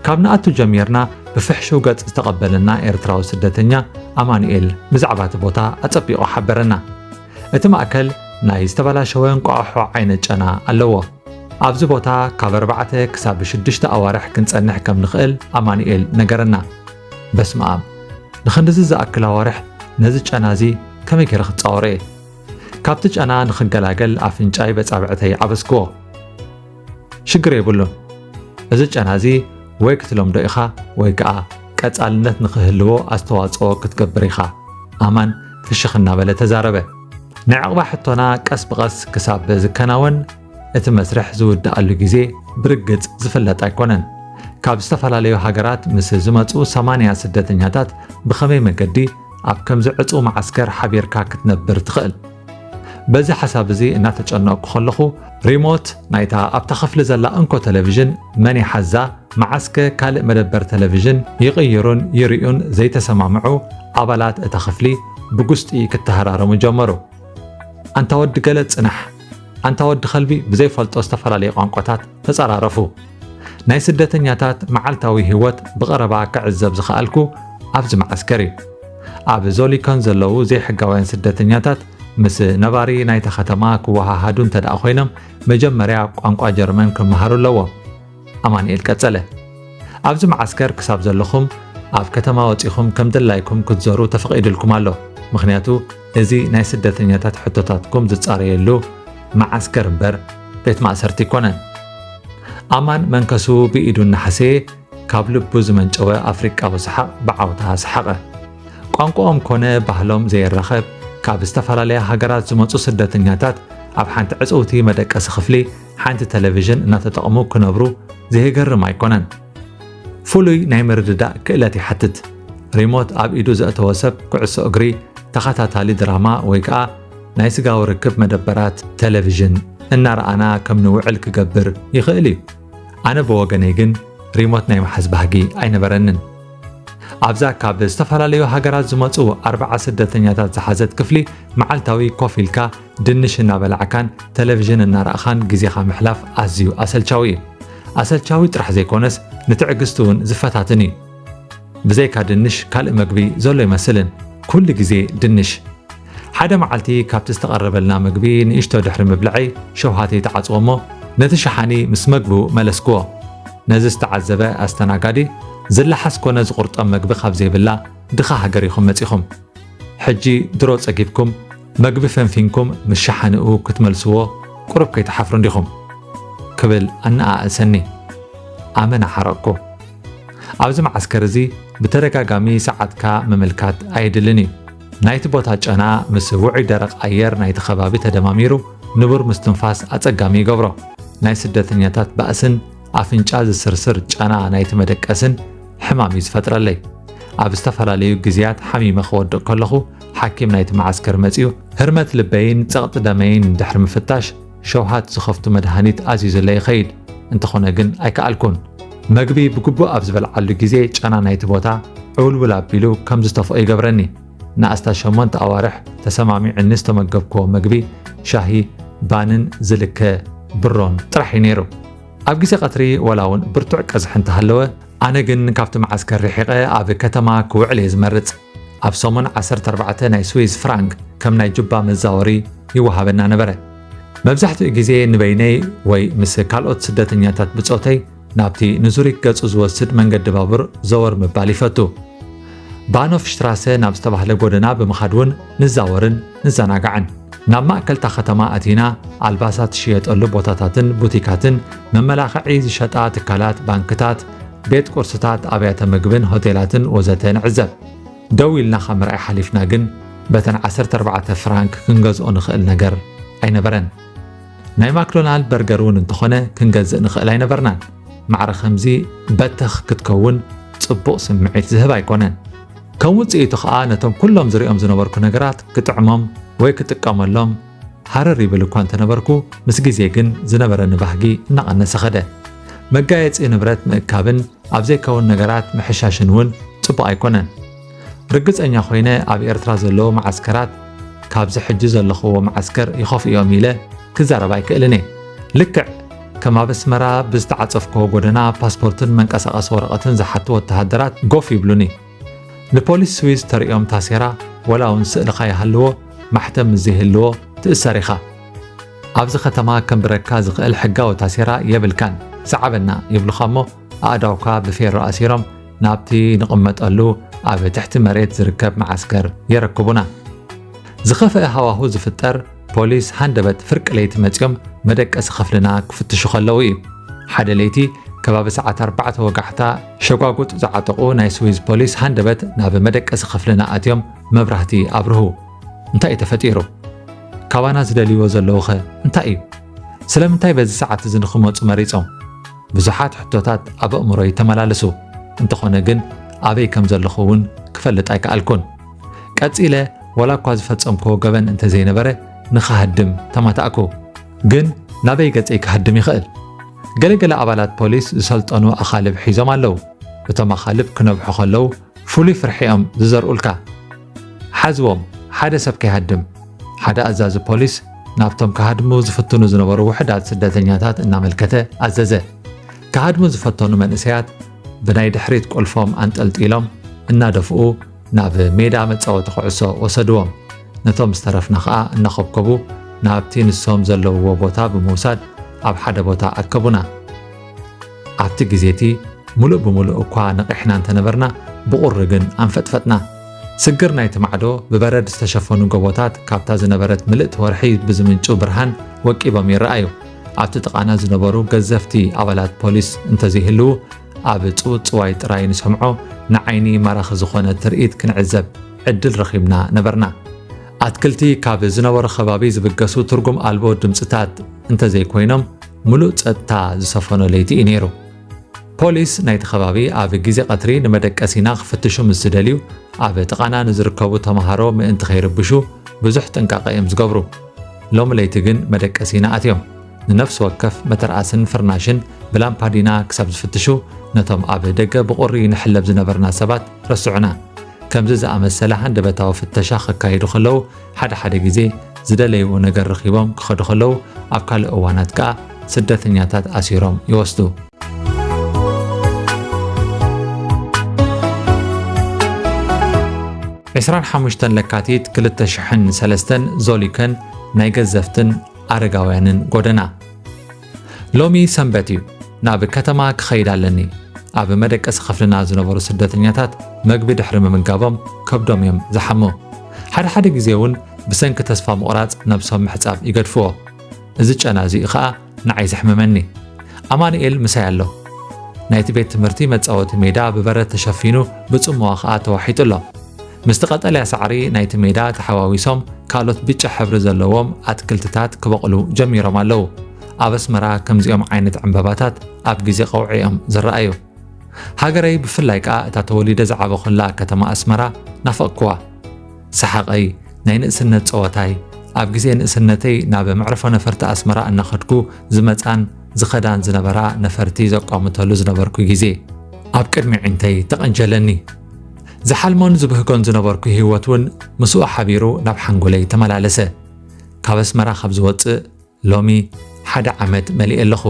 ካብ ንኣቱ ጀሚርና ብፍሕሽው ገጽ ዝተቐበለና ኤርትራዊ ስደተኛ ኣማኑኤል ብዛዕባ እቲ ቦታ ኣጸቢቑ ሓበረና። እቲ ማእከል ናይ ዝተበላሸወ እንቋቑሖ ዓይነት ጨና ኣለዎ። ኣብዚ ቦታ ካብ ኣርባዕተ ክሳብ ሽዱሽተ ኣዋርሕ ክንጸንሕ ከም ንኽእል ኣማኑኤል ነገረና። በስመ ኣብ! ንኽንድዚ ዝኣክል ኣዋርሕ ነዚ ጨና እዚ ከመይ ገይረ ክጻወሮ እየ? ካብቲ ጨና ንኽገላገል ኣፍንጫይ በጻብዕተይ ዓበስክዎ። ሽግር የብሉን። እዚ ጨና እዚ ወይ ክትለምዶ ኢኻ ወይ ከኣ ቀጻልነት ንኽህልዎ ኣስተዋጽኦ ክትገብር ኢኻ፣ ኣማን ፍሽኽ እናበለ ተዛረበ። ናይ ዕቕባ ሕቶና ቀስ ብቐስ ክሳብ ዝከናወን፣ እቲ መስርሕ ዝውድኣሉ ግዜ ብርግጽ ዝፍለጥ ኣይኮነን። ካብ ዝተፈላለዩ ሃገራት ምስ ዝመጹ ሰማንያ ስደተኛታት ብኸመይ መገዲ ኣብ ከምዚ ዕጹው መዓስከር ሓቢርካ ክትነብር ትኽእል? በዚ ሓሳብ እዚ እናተጨነቕኩ ከለኹ፣ ሪሞት ናይታ ኣብታ ክፍሊ ዘላ እንኮ ቴሌቪዥን መን ይሓዛ፣ መዓስከ ካልእ መደበር ቴሌቪዥን ይቕይሩን ይርእዩን ዘይተሰማምዑ ኣባላት እታ ክፍሊ ብጉስጢ ክተሃራረሙ ጀመሩ። ኣንታ ወዲ ገለ ጽናሕ፣ ኣንታ ወዲ ከልቢ ብዘይፈልጦ ዝተፈላለየ ቋንቋታት ተጸራረፉ። ናይ ስደተኛታት መዓልታዊ ህይወት ብቐረባ ክዕዘብ ዝኸኣልኩ ኣብዚ መዓስከር እዩ። ኣብ ዞሊኮን ዘለዉ ዘይሕጋውያን ስደተኛታት ምስ ነባሪ ናይታ ከተማ ክወሃሃዱ እንተ ደኣ ኮይኖም፣ መጀመርያ ቋንቋ ጀርመን ክመሃሩ ኣለዎም። ኣማኑኤል ቀጸለ። ኣብዚ መዓስከር ክሳብ ዘለኹም፣ ኣብ ከተማ ወጺኹም ከም ድላይኩም ክትዞሩ ተፈቒዱልኩም ኣሎ። ምኽንያቱ፣ እዚ ናይ ስደተኛታት ሕቶታትኩም ዝጻረየሉ መዓስከር እምበር ቤት ማእሰርቲ ኣይኮነን። ኣማን መንከሱ ብኢዱ እናሓሰየ፣ ካብ ልቡ ዝመንጨወ ኣፍሪቃዊ ሰሓቕ ብዓውታ ሰሓቐ። ቋንቋኦም ኮነ ባህሎም ዘየራኸብ፣ ካብ ዝተፈላለያ ሃገራት ዝመጹ ስደተኛታት ኣብ ሓንቲ ዕጽውቲ መደቀሲ ክፍሊ ሓንቲ ቴሌቪዥን እናተጠቕሙ ክነብሩ ዘየገርም ኣይኮነን። ፍሉይ ናይ ምርድዳእ ክእለት ይሓትት። ሪሞት ኣብ ኢዱ ዘእተወ ሰብ ኩዕሶ እግሪ፣ ተኸታታሊ ድራማ ወይ ከኣ ናይ ስጋዊ ርክብ መደበራት ቴሌቪዥን እናረኣና ከም ንውዕል ክገብር ይኽእል እዩ። ኣነ ብወገነይ ግን ሪሞት ናይ ምሓዝ ባህጊ ኣይነበረንን። ኣብዛ ካብ ዝተፈላለዩ ሃገራት ዝመጹ ኣርብዓ ስደተኛታት ዝሓዘት ክፍሊ፣ መዓልታዊ ኮፍ ኢልካ ድንሽ እናበላዕካን ቴሌቪዥን እናረኣኻን ግዜኻ ምሕላፍ ኣዝዩ ኣሰልቻዊ እዩ። ኣሰልቻዊ ጥራሕ ዘይኮነስ፣ ንትዕግስቲ እውን ዝፈታትን እዩ። ብዘይካ ድንሽ ካልእ መግቢ ዘሎ ኣይመስልን። ኩሉ ግዜ ድንሽ። ሓደ መዓልቲ ካብቲ ዝተቐረበልና መግቢ ንእሽቶ ድሕሪ ምብላዐይ፣ ሸውሃተይ ተዓጽዎ እሞ፣ ነቲ ሸሓኒ ምስ መግቡ መለስክዎ። ነዚ ዝተዓዘበ ኣስተናጋዲ፣ ዝለሓስ ኮነ ዝቑርጠም መግቢ ካብ ዘይብላ ድኻ ሃገር ኢኹም መጺኹም። ሕጂ ድሮ ጸጊብኩም፣ መግቢ ፈንፊንኩም ምስ ሸሓንኡ ክትመልስዎ ቁሩብ ከይትሓፍሩ እንዲኹም፣ ክብል ኣነኣእሰኒ። ኣመና ሓረቕኩ። ኣብዚ መዓስከር እዚ ብተደጋጋሚ ሰዓትካ ምምልካት ኣየድልን እዩ። ናይቲ ቦታ ጨና ምስ ውዑይ ደረቕ ኣየር ናይቲ ከባቢ ተደማሚሩ ንቡር ምስትንፋስ ኣጸጋሚ ይገብሮ። ናይ ስደተኛታት ባእስን ኣፍንጫ ዝስርስር ጨና ናይቲ መደቀስን ሕማም እዩ ዝፈጥረለይ። ኣብ ዝተፈላለዩ ግዜያት ሓሚመ ክወድቕ ከለኹ፣ ሓኪም ናይቲ መዓስከር መጺኡ ህርመት ልበይን ጸቕጢ ደመይን ድሕሪ ምፍታሽ፣ ሸውሃት ዝኸፍቱ መድሃኒት ኣዚዙለይ ይኸይድ። እንተኾነ ግን ኣይከኣልኩን። መግቢ ብግቡእ ኣብ ዝበልዓሉ ግዜ ጨና ናይቲ ቦታ ዕውልውል ኣቢሉ ከም ዝተፍኦ ይገብረኒ። ንኣስታት ሸሞንተ ኣዋርሕ ተሰማሚዑኒ ዝተመገብክዎ መግቢ፣ ሻሂ፣ ባንን ዝልከ ብሮን ጥራሕ እዩ ነይሩ። ኣብ ግዜ ቀትሪ ወላ እውን ብርቱዕ ቀዝሒ እንተሃለወ፣ ኣነ ግን ካብቲ መዓስከር ርሒቐ ኣብ ከተማ ክውዕል እየ ዝመርጽ። ኣብ ሰሙን ዓሰርተ ኣርባዕተ ናይ ስዊዝ ፍራንክ ከም ናይ ጁባ መዛወሪ ይወሃበና ነበረ። መብዛሕትኡ ግዜ ንበይነይ ወይ ምስ ካልኦት ስደተኛታት ብጾተይ ናብቲ ንዙሪክ ገጹ ዝወስድ መንገዲ ባቡር ዘወር ምባል ይፈቱ። ባኖፍ ሽትራሰ ናብ ዝተባህለ ጎደና ብምኻድ እውን ንዛወርን ንዘናጋዕን። ናብ ማእከልታ ከተማ ኣቲና ኣልባሳት ዝሽየጠሉ ቦታታትን ቡቲካትን፣ መመላኽዒ ዝሸጣ ትካላት፣ ባንክታት፣ ቤት ቁርስታት፣ ኣብያተ ምግብን ሆቴላትን ወዘተ ንዕዘብ። ደው ኢልና ካብ ምርኣይ ሓሊፍና ግን በተን ዓሰርተ ኣርባዕተ ፍራንክ ክንገዝኦ ንኽእል ነገር ኣይነበረን። ናይ ማክዶናልድ በርገር እውን እንተኾነ ክንገዝእ ንኽእል ኣይነበርናን። ማዕረ ከምዚ በተኽ ክትከውን ጽቡቕ ስምዒት ዝህብ ኣይኮነን። ከም ውጽኢቱ ኸኣ ነቶም ኩሎም ዝሪኦም ዝነበርኩ ነገራት ክጥዕሞም ወይ ክጥቀመሎም ሃረር ይብል እኳ እንተነበርኩ፣ ምስ ግዜ ግን ዝነበረኒ ባህጊ እናቐነሰ ኸደ። መጋየጺ ንብረት ምእካብን ኣብ ዘይከውን ነገራት ምሕሻሽን እውን ጽቡቕ ኣይኮነን። ርግጸኛ ኮይነ ኣብ ኤርትራ ዘለዉ መዓስከራት ካብዚ ሕጂ ዘለኽዎ መዓስከር ይኸፍኡ እዮም ኢለ ክዛረብ ኣይክእልን እየ። ልክዕ ከም ኣብ ኣስመራ ብዝተዓጸፍክዎ ጎደና ፓስፖርትን መንቀሳቐሲ ወረቐትን ዝሓቱ ወተሃደራት ጎፍ ይብሉኒ። ንፖሊስ ስዊዝ ተርእዮም ታሴራ፣ ወላ እውን ስእልኻ ይሃልዎ፣ ማሕተም ምስ ዘይህልዎ ትእሰር ኢኻ። ኣብዚ ከተማ ከንብረካ ዝኽእል ሕጋዊ ታሴራ የብልካን፣ ሰዓበና ይብሉኻ እሞ ኣእዳውካ ብፌሮ ኣሲሮም ናብቲ ንቕመጠሉ ኣብ ትሕቲ መሬት ዝርከብ መዓስከር የረክቡና። ዝኸፍአ ሃዋሁ ዝፍጠር ፖሊስ ሃንደበት ፍርቂ ለይቲ መጺኦም መደቀሲ ክፍልና ክፍትሹ ከለዉ እዩ። ሓደ ለይቲ ከባቢ ሰዓት ኣርባዕተ ወጋሕታ ሸጓጉጥ ዝዓጠቑ ናይ ስዊዝ ፖሊስ ሃንደበት ናብ መደቀሲ ክፍልና ኣትዮም መብራህቲ ኣብርሁ። እንታይ እዩ ተፈጢሩ? ካባና ዝደልይዎ ዘለዉ ኸ እንታይ እዩ? ስለምንታይ በዚ ሰዓት እዚ ንኽመጹ መሪጾም? ብዙሓት ሕቶታት ኣብ ኣእምሮይ ተመላለሱ። እንተኾነ ግን ኣበይ ከም ዘለኹ እውን ክፈልጥ ኣይከኣልኩን። ቀጺለ ዋላ እኳ ዝፈጸምክዎ ገበን እንተዘይነበረ ንኽሃድም ተማታእኩ። ግን ናበይ ገጸይ ክሃድም ይኽእል? ገለገለ ኣባላት ፖሊስ ዝሰልጠኑ ኣኻልብ ሒዞም ኣለዉ። እቶም ኣኻልብ ክነብሑ ከለዉ ፍሉይ ፍርሒ እዮም ዝዘርኡልካ። ሓዝዎም፣ ሓደ ሰብ ከይሃድም። ሓደ ኣዛዚ ፖሊስ ናብቶም ክሃድሙ ዝፍትኑ ዝነበሩ ውሑዳት ስደተኛታት እናመልከተ ኣዘዘ። ክሃድሙ ዝፈተኑ መንእሰያት ብናይ ድሕሪት ቁልፎም ኣንጠልጢሎም እናደፍኡ ናብ ሜዳ መጻወቲ ኩዕሶ ወሰድዎም። ነቶም ዝተረፍና ኸኣ እናኾብኮቡ ናብቲ ንሶም ዘለውዎ ቦታ ብምውሳድ ኣብ ሓደ ቦታ ኣከቡና። ኣብቲ ግዜ እቲ ምሉእ ብምሉእ እኳ ነቒሕና እንተነበርና፣ ብቑሪ ግን ኣንፈጥፈጥና። ስግር ናይቲ ማዕዶ ብበረድ ዝተሸፈኑ ጎቦታት ካብታ ዝነበረት ምልእቲ ወርሒ ብዝምንጩ ብርሃን ወቂቦም ይረኣዩ። ኣብቲ ጥቓና ዝነበሩ ገዘፍቲ ኣባላት ፖሊስ እንተዘይህልዉ፣ ኣብ ጽውጽዋይ ጥራይ ንሰምዖ ንዓይኒ ማራኺ ዝኾነ ትርኢት ክንዕዘብ ዕድል ረኺብና ነበርና። ኣትክልቲ ካብ ዝነበሮ ከባቢ ዝብገሱ ትርጉም ኣልቦ ድምጽታት እንተዘይኮይኖም፣ ምሉእ ጸጥታ ዝሰፈኖ ለይቲ እዩ ነይሩ። ፖሊስ ናይቲ ከባቢ ኣብ ግዜ ቀትሪ ንመደቀሲና ክፍትሹ ምስ ዝደልዩ፣ ኣብ ጥቓና ንዝርከቡ ተመሃሮ ምእንቲ ከይርብሹ ብዙሕ ጥንቃቐ እዮም ዝገብሩ። ሎሚ ለይቲ ግን መደቀሲና ኣትዮም። ንነፍሲ ወከፍ መተርኣስን ፍርናሽን ብላምፓዲና ክሳብ ዝፍትሹ፣ ነቶም ኣብ ደገ ብቑሪ ንሕለብ ዝነበርና ሰባት ረስዑና። ከምዚ ዝኣመሰለ ሃንደበታዊ ፍተሻ ከካይዱ ከለዉ፣ ሓደ ሓደ ግዜ ዝደለይዎ ነገር ረኺቦም ክኸዱ ከለዉ፣ ኣብ ካልእ እዋናት ከኣ ስደተኛታት ኣሲሮም ይወስዱ። ዕስራን ሓሙሽተን ለካቲት ክልተ ሽሕን ሰለስተን ዞሊከን ናይ ገዘፍትን ኣረጋውያንን ጎደና። ሎሚ ሰንበት እዩ። ናብ ከተማ ክኸይድ ኣለኒ። ኣብ መደቀሲ ክፍልና ዝነበሩ ስደተኛታት መግቢ ድሕሪ ምምጋቦም ከብዶም እዮም ዝሓሙ። ሓደ ሓደ ግዜ እውን ብሰንኪ ተስፋ ምቑራጽ ነብሶም ምሕጻብ ይገድፍዎ። እዚ ጨና እዚኡ ኸኣ ንዓይ ዘሕምመኒ። ኣማኑኤል ምሳይ ኣሎ። ናይቲ ቤት ትምህርቲ መጻወቲ ሜዳ ብበረድ ተሸፊኑ ብጽምዋ ኸኣ ተዋሒጡ ኣሎ። ምስቲ ቀጠልያ ሳዕሪ ናይቲ ሜዳ ተሓዋዊሶም ካልኦት ብጫ ሕብሪ ዘለዎም ኣትክልትታት ክበቑሉ ጀሚሮም ኣለዉ። ኣብ ኣስመራ ከምዚኦም ዓይነት ዕምበባታት ኣብ ግዜ ቀውዒ እዮም ዝረኣዩ። ሃገረይ ብፍላይ ከኣ እታ ተወሊደ ዝዓበኹላ ከተማ ኣስመራ ናፈቕኩዋ። ሰሓቐይ፣ ናይ ንእስነት ጸወታይ፣ ኣብ ግዜ ንእስነተይ ናብ መዕርፎ ነፈርቲ ኣስመራ እናኸድኩ ዝመጻን ዝኸዳን ዝነበራ ነፈርቲ ዘቋምተሉ ዝነበርኩ ግዜ ኣብ ቅድሚ ዒንተይ ተቐንጀለኒ። ዝሓልሞን ዝብህጎን ዝነበርኩ ህይወት እውን ምስኡ ሓቢሩ ናብ ሓንጎለይ ተመላለሰ። ካብ ኣስመራ ካብ ዝወጽእ ሎሚ ሓደ ዓመት መሊኤ ኣለኹ።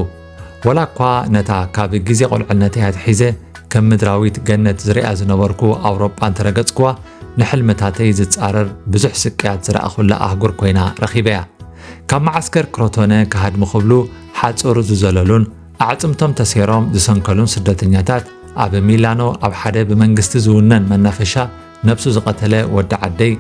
ወላ እኳ ነታ ካብ ግዜ ቁልዕነተይ ኣትሒዘ ከም ምድራዊት ገነት ዝሪኣ ዝነበርኩ ኣውሮጳ እንተረገጽኩዋ፣ ንሕልምታተይ ዝጻረር ብዙሕ ስቅያት ዝረኣኹላ ኣህጉር ኮይና ረኺበያ። ካብ መዓስከር ክሮቶነ ክሃድሙ ክብሉ ሓጹር ዝዘለሉን ኣዕጽምቶም ተሰይሮም ዝሰንከሉን ስደተኛታት ኣብ ሚላኖ ኣብ ሓደ ብመንግስቲ ዝውነን መናፈሻ ነብሱ ዝቐተለ ወዲ ዓደይ፣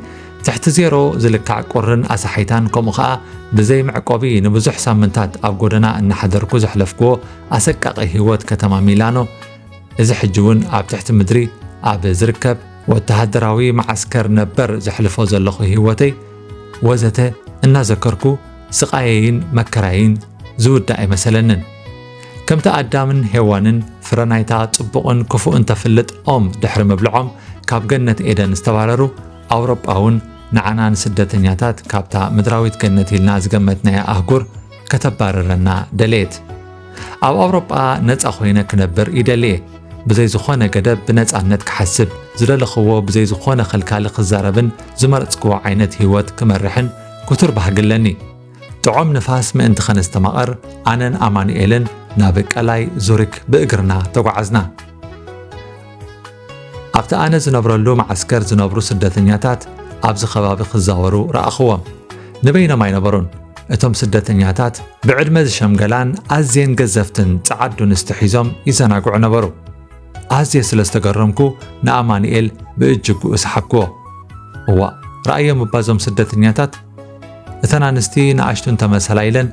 ትሕቲ ዜሮ ዝልካዕ ቁርን ኣሳሒታን ከምኡ ኸኣ ብዘይ መዕቆቢ ንብዙሕ ሳምንታት ኣብ ጎደና እናሓደርኩ ዘሕለፍክዎ ኣሰቃቒ ህይወት ከተማ ሚላኖ፣ እዚ ሕጂ እውን ኣብ ትሕቲ ምድሪ ኣብ ዝርከብ ወተሃደራዊ መዓስከር ነበር ዘሕልፎ ዘለኹ ህይወተይ ወዘተ እናዘከርኩ ስቓየይን መከራይን ዝውዳእ ኣይመሰለንን። ከምቲ ኣዳምን ሄዋንን ፍረ ናይታ ጽቡቕን ክፉእን ተፍልጥ ኦም ድሕሪ ምብልዖም ካብ ገነት ኤደን ዝተባረሩ፣ ኣውሮጳ እውን ንዓና ንስደተኛታት ካብታ ምድራዊት ገነት ኢልና ዝገመትናያ ኣህጉር ከተባርረና ደለየት። ኣብ ኣውሮጳ ነጻ ኮይነ ክነብር ይደሊ እየ። ብዘይ ዝኾነ ገደብ ብነጻነት ክሓስብ፣ ዝደለኽዎ ብዘይ ዝኾነ ከልካሊ ክዛረብን ዝመረጽክዎ ዓይነት ህይወት ክመርሕን ክቱር ባህጊ ኣለኒ። ጥዑም ንፋስ ምእንቲ ከነስተማቕር ኣነን ኣማኑኤልን ናብ ቀላይ ዙሪክ ብእግርና ተጓዓዝና። ኣብቲ ኣነ ዝነብረሉ መዓስከር ዝነብሩ ስደተኛታት ኣብዚ ከባቢ ክዛወሩ ረኣኽዎም። ንበይኖም ኣይነበሩን። እቶም ስደተኛታት ብዕድመ ዝሸምገላን ኣዝየን ገዘፍትን ጸዓዱ ኣንስቲ ሒዞም ይዘናግዑ ነበሩ። ኣዝየ ስለ ዝተገረምኩ ንኣማኑኤል ብእጅጉ ሰሓብክዎ። እዋእ፣ ረኣዮም እባ እዞም ስደተኛታት። እተን ኣንስቲ ንኣሽቱ እንተመሰላ ኢለን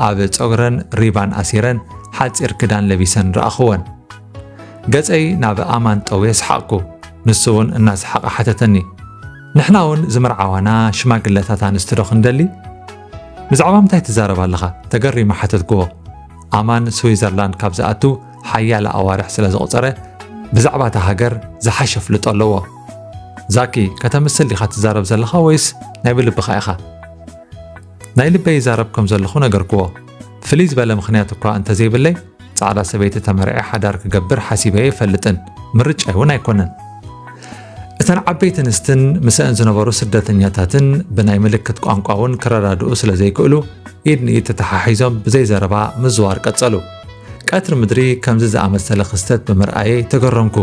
ኣብ ጸጉረን ሪባን ኣሲረን ሓጺር ክዳን ለቢሰን ረኣኽወን። ገጸይ ናብ ኣማን ጠውየ ሰሓቕኩ። ንሱ እውን እናሰሓቐ ሓተተኒ። ንሕና እውን ዝምርዓዋና ሽማግለታት ኣንስቲ ዶ ክንደሊ? ብዛዕባ ምንታይ ትዛረብ ኣለኻ? ተገሪመ ሓተትክዎ። ኣማን ስዊዘርላንድ ካብ ዝኣቱ ሓያለ ኣዋርሕ ስለ ዘቑጸረ ብዛዕባ እታ ሃገር ዝሓሸ ኣፍልጦ ኣለዎ። ዛኪ፣ ከተምስል ዲኻ ትዛረብ ዘለኻ ወይስ ናይ ብልብኻ ኢኻ? ናይ ልበይ ይዛረብ ከም ዘለኹ ነገርክዎ። ፍልይ ዝበለ ምኽንያት እኳ እንተዘይብለይ፣ ጻዕዳ ሰበይቲ ተመርዐ ሓዳር ክገብር ሓሲበ ኣይፈልጥን፣ ምርጫይ እውን ኣይኮነን። እተን ዓበይቲ ኣንስትን ምስአን ዝነበሩ ስደተኛታትን ብናይ ምልክት ቋንቋ እውን ክረዳድኡ ስለ ዘይክእሉ፣ ኢድ ንኢድ ተተሓሒዞም ብዘይ ዘረባ ምዝዋር ቀጸሉ። ቀትሪ ምድሪ ከምዚ ዝኣመሰለ ክስተት ብምርኣየይ ተገረምኩ።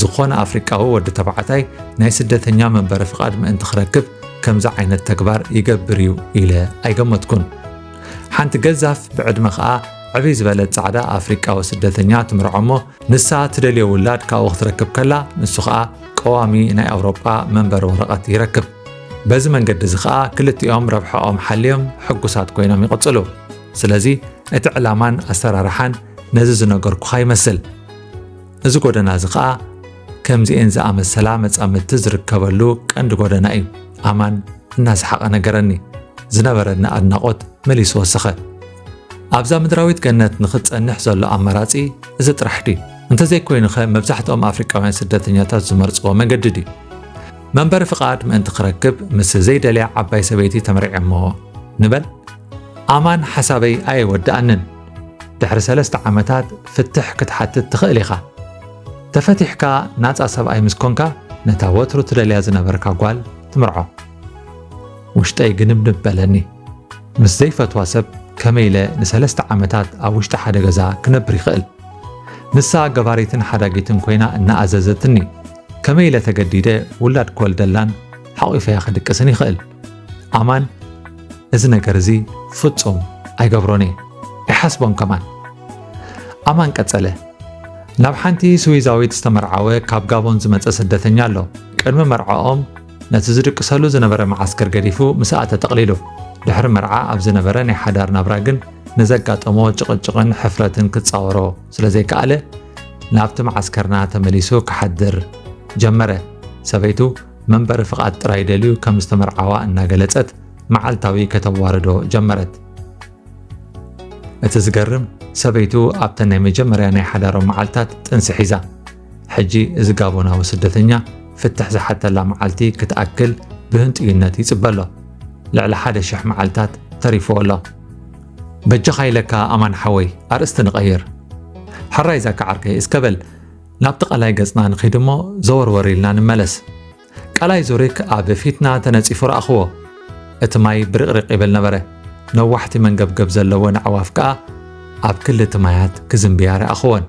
ዝኾነ ኣፍሪቃዊ ወዲ ተባዕታይ ናይ ስደተኛ መንበሪ ፍቓድ ምእንቲ ክረክብ ከምዚ ዓይነት ተግባር ይገብር እዩ ኢለ ኣይገመትኩን። ሓንቲ ገዛፍ ብዕድመ ኸኣ ዕብይ ዝበለት ጻዕዳ ኣፍሪቃዊ ስደተኛ ትምርዖ እሞ፣ ንሳ ትደልዮ ውላድ ካብኡ ክትረክብ ከላ፣ ንሱ ኸኣ ቀዋሚ ናይ ኣውሮጳ መንበሪ ወረቐት ይረክብ። በዚ መንገዲ እዚ ኸኣ ክልቲኦም ረብሓኦም ሓልዮም ሕጉሳት ኮይኖም ይቕጽሉ። ስለዚ እቲ ዕላማን ኣሰራርሓን ነዚ ዝነገርኩኻ ይመስል። እዚ ጎደና እዚ ኸኣ ከምዚኤን ዝኣመሰላ መጻምድቲ ዝርከበሉ ቀንዲ ጎደና እዩ። ኣማን እናሰሓቐ ነገረኒ። ዝነበረኒ ኣድናቖት መሊሱ ወሰኸ። ኣብዛ ምድራዊት ገነት ንኽትጸንሕ ዘሎ ኣማራጺ እዚ ጥራሕ ድዩ? እንተዘይኮይኑኸ መብዛሕትኦም ኣፍሪቃውያን ስደተኛታት ዝመርጽዎ መገዲ ድዩ? መንበሪ ፍቓድ ምእንቲ ክረክብ ምስ ዘይደልያ ዓባይ ሰበይቲ ተመርዕየ እሞ ንበል። ኣማን ሓሳበይ ኣየወድኣንን። ድሕሪ ሰለስተ ዓመታት ፍትሕ ክትሓትት ትኽእል ኢኻ። ተፈቲሕካ ናጻ ሰብኣይ ምስ ኮንካ ነታ ወትሩ ትደልያ ዝነበርካ ጓል ትምርዖ። ውሽጠይ ግንብንብ በለኒ። ምስ ዘይፈትዋ ሰብ ከመይ ኢለ ንሰለስተ ዓመታት ኣብ ውሽጢ ሓደ ገዛ ክነብር ይኽእል? ንሳ ገባሪትን ሓዳጊትን ኮይና እናኣዘዘትኒ፣ ከመይ ኢለ ተገዲደ ውላድ ክወልደላን ሓቒፈያ ክድቅስን ይኽእል? ኣማን፣ እዚ ነገር እዚ ፍጹም ኣይገብሮን እየ፣ ኣይሓስቦን ከማን። ኣማን ቀጸለ፣ ናብ ሓንቲ ስዊዛዊት ዝተመርዓወ ካብ ጋቦን ዝመጸ ስደተኛ ኣሎ። ቅድሚ መርዓኦም ነቲ ዝድቅሰሉ ዝነበረ መዓስከር ገዲፉ ምስኣ ተጠቕሊሉ። ድሕሪ መርዓ ኣብ ዝነበረ ናይ ሓዳር ናብራ ግን ንዘጋጠሞ ጭቕጭቕን ሕፍረትን ክጻወሮ ስለ ዘይከኣለ፣ ናብቲ መዓስከርና ተመሊሱ ክሓድር ጀመረ። ሰበይቱ መንበሪ ፍቓድ ጥራይ ደልዩ ከም ዝተመርዓዋ እናገለጸት መዓልታዊ ከተዋርዶ ጀመረት። እቲ ዝገርም፣ ሰበይቱ ኣብተን ናይ መጀመርያ ናይ ሓዳሮም መዓልታት ጥንሲ ሒዛ። ሕጂ እዚ ጋቦናዊ ስደተኛ ፍትሕ ዝሓተላ መዓልቲ ክትኣክል ብህንጥዩነት ይጽበ ኣሎ። ልዕሊ ሓደ ሽሕ መዓልታት ተሪፍዎ ኣሎ። በጃኻ ኢለካ ኣማን ሓወይ፣ ኣርእስቲ ንቐይር። ሕራይ ዛካ ዓርከይ፣ እስከ በል ናብቲ ቀላይ ገጽና ንኺድ እሞ ዘወርወር ኢልና ንመለስ። ቀላይ ዙሪክ ኣብ ፊትና ተነጺፉ ረኣኽዎ። እቲ ማይ ብርቕሪቕ ይብል ነበረ። ነዋሕቲ መንገብገብ ዘለወን ኣዕዋፍ ከኣ ኣብ ክልተ ማያት ክዝንብያ ረኣኽወን።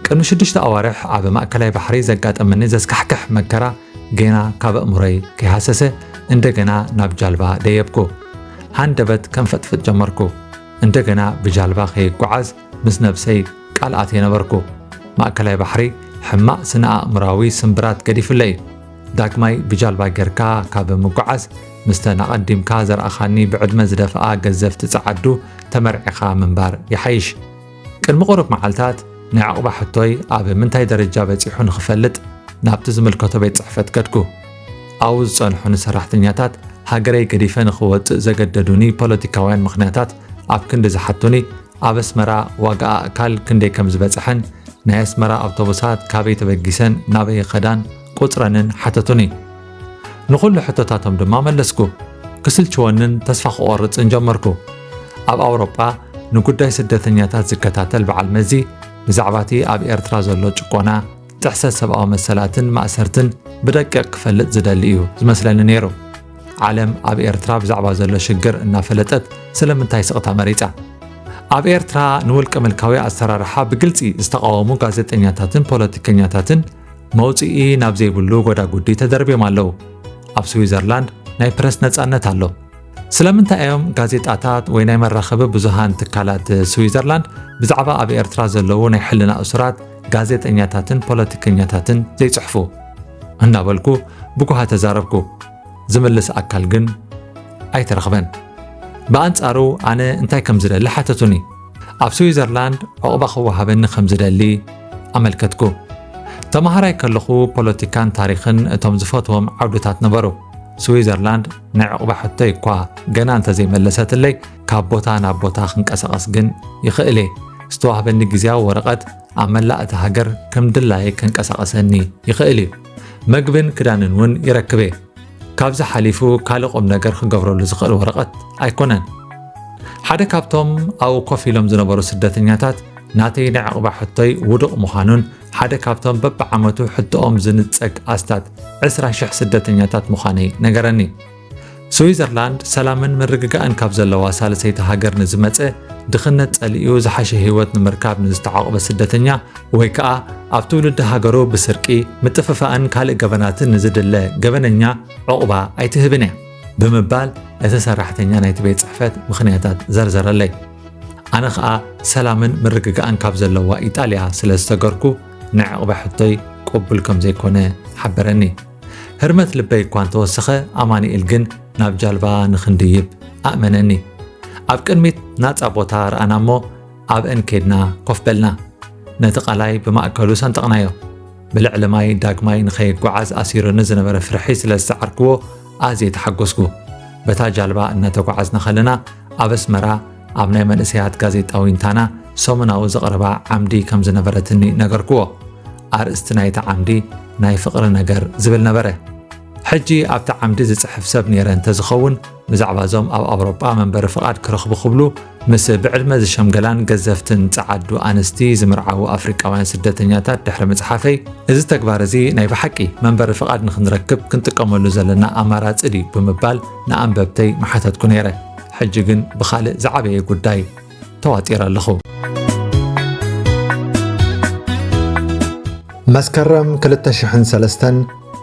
ቅድሚ ሽዱሽተ ኣዋርሕ ኣብ ማእከላይ ባሕሪ ዘጋጠመኒ ዘስካሕክሕ መከራ ጌና ካብ ኣእምሮይ ከይሃሰሰ፣ እንደገና ናብ ጃልባ ደየብኩ። ሃንደበት ከም ፈጥፍጥ ጀመርኩ። እንደገና ብጃልባ ከይጓዓዝ ምስ ነብሰይ ቃል ኣትየ ነበርኩ። ማእከላይ ባሕሪ ሕማቕ ስነ ኣእምራዊ ስምብራት ገዲፉለይ። ዳግማይ ብጃልባ ጌርካ ካብ ምጉዓዝ፣ ምስተን ኣቐዲምካ ዘርኣኻኒ ብዕድመ ዝደፍኣ ገዘፍቲ ጸዓዱ ተመርዒኻ ምንባር ይሓይሽ። ቅድሚ ቁሩብ መዓልታት ናይ ዑቕባ ሕቶይ ኣብ ምንታይ ደረጃ በጺሑ ንኽፈልጥ ናብቲ ዝምልከቶ ቤት ጽሕፈት ከድኩ። ኣብኡ ዝጸንሑኒ ሰራሕተኛታት ሃገረይ ገዲፈ ንኽወጽእ ዘገደዱኒ ፖለቲካውያን ምኽንያታት ኣብ ክንዲ ዝሓቱኒ፣ ኣብ ኣስመራ ዋጋ ኣእካል ክንደይ ከም ዝበጽሐን ናይ ኣስመራ ኣውቶቡሳት ካበይ ተበጊሰን ናበይ ይኸዳን ቁጽረንን ሓተቱኒ። ንኹሉ ሕቶታቶም ድማ መለስኩ። ክስልችወንን ተስፋ ክቖርጽን ጀመርኩ። ኣብ ኣውሮጳ ንጉዳይ ስደተኛታት ዝከታተል በዓል መዚ ብዛዕባቲ ኣብ ኤርትራ ዘሎ ጭቆና፣ ጥሕሰት ሰብኣዊ መሰላትን ማእሰርትን ብደቂቕ ክፈልጥ ዝደሊ እዩ ዝመስለኒ ነይሩ። ዓለም ኣብ ኤርትራ ብዛዕባ ዘሎ ሽግር እናፈለጠት ስለምንታይ ስቕታ መሪጻ? ኣብ ኤርትራ ንውልቀ ምልካዊ ኣሰራርሓ ብግልጺ ዝተቓወሙ ጋዜጠኛታትን ፖለቲከኛታትን መውጽኢ ናብ ዘይብሉ ጎዳጉዲ ተደርብዮም ኣለዉ። ኣብ ስዊዘርላንድ ናይ ፕረስ ነጻነት ኣሎ። ስለምንታይ እዮም ጋዜጣታት ወይ ናይ መራኸቢ ብዙሃን ትካላት ስዊዘርላንድ ብዛዕባ ኣብ ኤርትራ ዘለዉ ናይ ሕልና እሱራት ጋዜጠኛታትን ፖለቲከኛታትን ዘይጽሕፉ? እናበልኩ ብጉሃ ተዛረብኩ። ዝምልስ ኣካል ግን ኣይተረኽበን። ብኣንጻሩ ኣነ እንታይ ከም ዝደሊ ሓተቱኒ። ኣብ ስዊዘርላንድ ዑቕባ ክወሃበኒ ከም ዝደሊ ኣመልከትኩ። ተማሃራይ ከለኹ ፖለቲካን ታሪኽን እቶም ዝፈትዎም ዓውድታት ነበሩ። ስዊዘርላንድ ናይ ዑቕባ ሕቶይ እኳ ገና እንተዘይመለሰትለይ፣ ካብ ቦታ ናብ ቦታ ክንቀሳቐስ ግን ይኽእል እየ። ዝተዋህበኒ ግዝያዊ ወረቐት ኣብ መላእ እታ ሃገር ከም ድላየ ከንቀሳቐሰኒ ይኽእል እዩ። መግብን ክዳንን እውን ይረክብ እየ። ካብዚ ሓሊፉ ካልእ ቁም ነገር ክገብረሉ ዝኽእል ወረቐት ኣይኮነን። ሓደ ካብቶም ኣብኡ ኮፍ ኢሎም ዝነበሩ ስደተኛታት ናተይ ናይ ዑቕባ ሕቶይ ውዱቕ ምዃኑን ሓደ ካብቶም በብዓመቱ ሕቶኦም ዝንጸግ ኣስታት ዕስራ ሽሕ ስደተኛታት ምዃነይ ነገረኒ። ስዊዘርላንድ ሰላምን ምርግጋእን ካብ ዘለዋ ሳልሰይቲ ሃገር ንዝመጸ፣ ድኽነት ጸሊኡ ዝሓሸ ህይወት ንምርካብ ንዝተዓቑበ ስደተኛ፣ ወይ ከኣ ኣብ ትውልዲ ሃገሩ ብስርቂ፣ ምጥፍፋእን ካልእ ገበናትን ንዝድለ ገበነኛ ዑቕባ ኣይትህብን እያ ብምባል እቲ ሰራሕተኛ ናይቲ ቤት ጽሕፈት ምኽንያታት ዘርዘረለይ። ኣነ ኸኣ ሰላምን ምርግጋእን ካብ ዘለዋ ኢጣልያ ስለ ዝተገርኩ፣ ናይ ዑቕባ ሕቶይ ቅቡል ከም ዘይኮነ ሓበረኒ። ህርመት ልበይ እኳ እንተወሰኸ፣ ኣማኑኤል ግን ናብ ጃልባ ንኽንድይብ ኣእመነኒ። ኣብ ቅድሚት ናጻ ቦታ ረኣና እሞ፣ ኣብአን ኬድና ኮፍ በልና። ነቲ ቀላይ ብማእከሉ ሰንጠቕናዮ። ብልዕሊ ማይ ዳግማይ ንኸይጓዓዝ ኣሲሩኒ ዝነበረ ፍርሒ ስለ ዝሰዓርክዎ ኣዝየ ተሓጎስኩ። በታ ጃልባ እናተጓዓዝና ከለና ኣብ ኣስመራ ኣብ ናይ መንእሰያት ጋዜጣ ዊንታና ሰሙናዊ ዘቕርባ ዓምዲ ከም ዝነበረትኒ ነገርክዎ። ኣርእስቲ ናይታ ዓምዲ ናይ ፍቕሪ ነገር ዝብል ነበረ። ሕጂ ኣብቲ ዓምዲ ዝጽሕፍ ሰብ ነይረ እንተዝኸውን፣ ብዛዕባ እዞም ኣብ ኣውሮጳ መንበሪ ፍቓድ ክረኽቡ ክብሉ ምስ ብዕድመ ዝሸምገላን ገዘፍትን ጸዓዱ ኣንስቲ ዝምርዓዉ ኣፍሪቃውያን ስደተኛታት ድሕሪ ምጽሓፈይ፣ እዚ ተግባር እዚ ናይ ብሓቂ መንበሪ ፍቓድ ንኽንረክብ ክንጥቀመሉ ዘለና ኣማራጺ ድዩ ብምባል ንኣንበብተይ ምሓተትኩ ነይረ። ሕጂ ግን ብኻልእ ዝዓበየ ጉዳይ ተዋጢረ ኣለኹ። መስከረም ክልተ ሽሕን ሰለስተን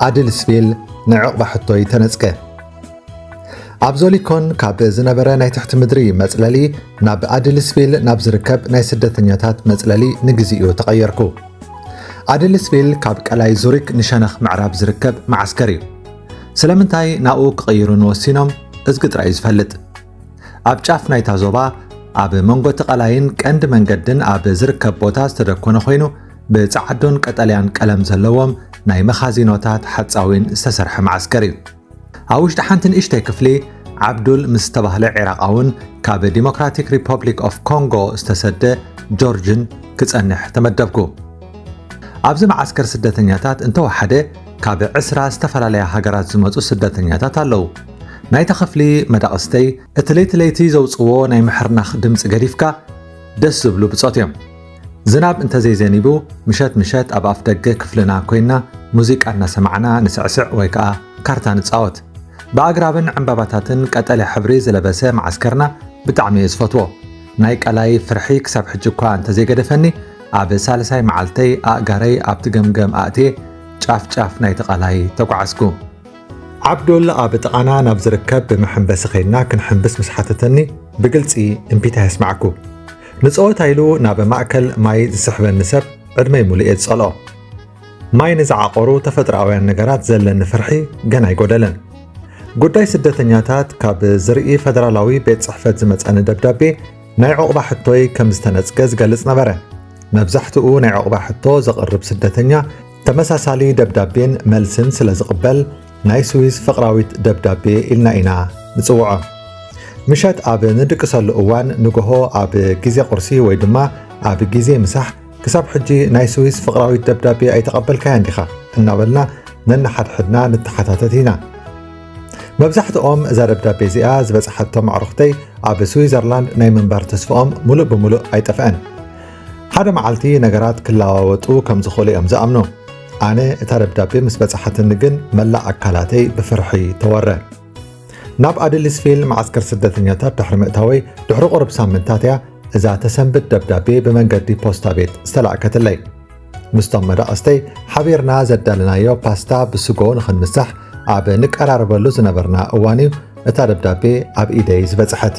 ኣድልስቪል ናይ ዑቕባ ሕቶይ ተነጽገ። ኣብ ዞሊኮን ካብ ዝነበረ ናይ ትሕቲ ምድሪ መጽለሊ ናብ ኣድልስቪል ናብ ዝርከብ ናይ ስደተኛታት መጽለሊ ንግዚኡ ተቐየርኩ። ኣድልስቪል ካብ ቀላይ ዙሪክ ንሸነኽ ምዕራብ ዝርከብ መዓስከር እዩ። ስለምንታይ ናብኡ ክቕይሩኒ ወሲኖም እዝጊ ጥራይ እዩ ዝፈልጥ። ኣብ ጫፍ ናይታ ዞባ፣ ኣብ መንጎ እቲ ቀላይን ቀንዲ መንገድን ኣብ ዝርከብ ቦታ ዝተደኮነ ኮይኑ፣ ብጸዓዱን ቀጠልያን ቀለም ዘለዎም ናይ መኻዚኖታት ሓጻዊን ዝተሰርሐ መዓስከር እዩ። ኣብ ውሽጢ ሓንቲ ንእሽተይ ክፍሊ፣ ዓብዱል ምስ ዝተባህለ ዒራቓውን ካብ ዲሞክራቲክ ሪፐብሊክ ኦፍ ኮንጎ ዝተሰደ ጆርጅን ክጸንሕ ተመደብኩ። ኣብዚ መዓስከር ስደተኛታት እንተወሓደ ካብ ዕስራ ዝተፈላለያ ሃገራት ዝመጹ ስደተኛታት ኣለዉ። ናይታ ክፍሊ መዳቕስተይ እቲ ለይቲ ለይቲ ዘውጽዎ ናይ ምሕርናኽ ድምጺ ገዲፍካ ደስ ዝብሉ ብጾት እዮም። ዝናብ እንተዘይዘኒቡ ምሸት ምሸት ኣብ ኣፍ ደገ ክፍልና ኮይንና ሙዚቃ እናሰማዕና ንስዕስዕ ወይ ከኣ ካርታ ንጻወት። ብኣግራብን ዕምባባታትን ቀጠልያ ሕብሪ ዝለበሰ መዓስከርና ብጣዕሚ እየ ዝፈትዎ። ናይ ቀላይ ፍርሒ ክሳብ ሕጂ እኳ እንተዘይገደፈኒ፣ ኣብ ሳልሳይ መዓልተይ ኣእጋረይ ኣብቲ ገምገም ኣእትየ ጫፍ ጫፍ ናይቲ ቀላይ ተጓዓዝኩ። ዓብዱል ኣብ ጥቓና ናብ ዝርከብ ብመሐንበሲ ከይድና ክንሕንብስ ምስ ሓተተኒ ብግልጺ እምቢታ የስማዕኩ። ንጸወታ ኢሉ ናብ ማእከል ማይ ዝስሕበኒ ሰብ ዕድመይ ሙሉእ እየ ዝጸልኦ። ማይ ንዝዓቆሩ ተፈጥሮኣውያን ነገራት ዘለኒ ፍርሒ ገና ኣይጎደለን። ጉዳይ ስደተኛታት ካብ ዝርኢ ፈደራላዊ ቤት ጽሕፈት ዝመጸኒ ደብዳቤ ናይ ዑቕባ ሕቶይ ከም ዝተነጽገ ዝገልጽ ነበረ። መብዛሕትኡ ናይ ዑቕባ ሕቶ ዘቕርብ ስደተኛ ተመሳሳሊ ደብዳቤን መልስን ስለ ዝቕበል ናይ ስዊስ ፍቕራዊት ደብዳቤ ኢልና ኢና ንጽውዖ። ምሸት ኣብ ንድቅሰሉ እዋን ንግሆ ኣብ ግዜ ቁርሲ ወይ ድማ ኣብ ግዜ ምሳሕ ክሳብ ሕጂ ናይ ስዊስ ፍቕራዊት ደብዳቤ ኣይተቐበልካያን ዲኻ እናበልና ነንሓድሕድና ንተሓታተት ኢና። መብዛሕትኦም እዛ ደብዳቤ እዚኣ ዝበጽሓቶም ኣዕሩኽተይ ኣብ ስዊዘርላንድ ናይ ምንባር ተስፍኦም ሙሉእ ብሙሉእ ኣይጠፍአን። ሓደ መዓልቲ ነገራት ክለዋወጡ ከም ዝኽእሉ እዮም ዝኣምኑ። ኣነ እታ ደብዳቤ ምስ በጽሓትኒ ግን መላእ ኣካላተይ ብፍርሒ ተወረ። ናብ ኣድሊስቪል መዓስከር ስደተኛታት ድሕሪ ምእታወይ ድሕሪ ቁሩብ ሳምንታት እያ እዛ ተሰንብት ደብዳቤ ብመንገዲ ፖስታ ቤት ዝተላእከትለይ። ምስቶም መዳቕስተይ ሓቢርና ዘዳለናዮ ፓስታ ብስጎ ንኽንምሳሕ ኣብ ንቀራረበሉ ዝነበርና እዋን እዩ እታ ደብዳቤ ኣብ ኢደይ ዝበጽሐት።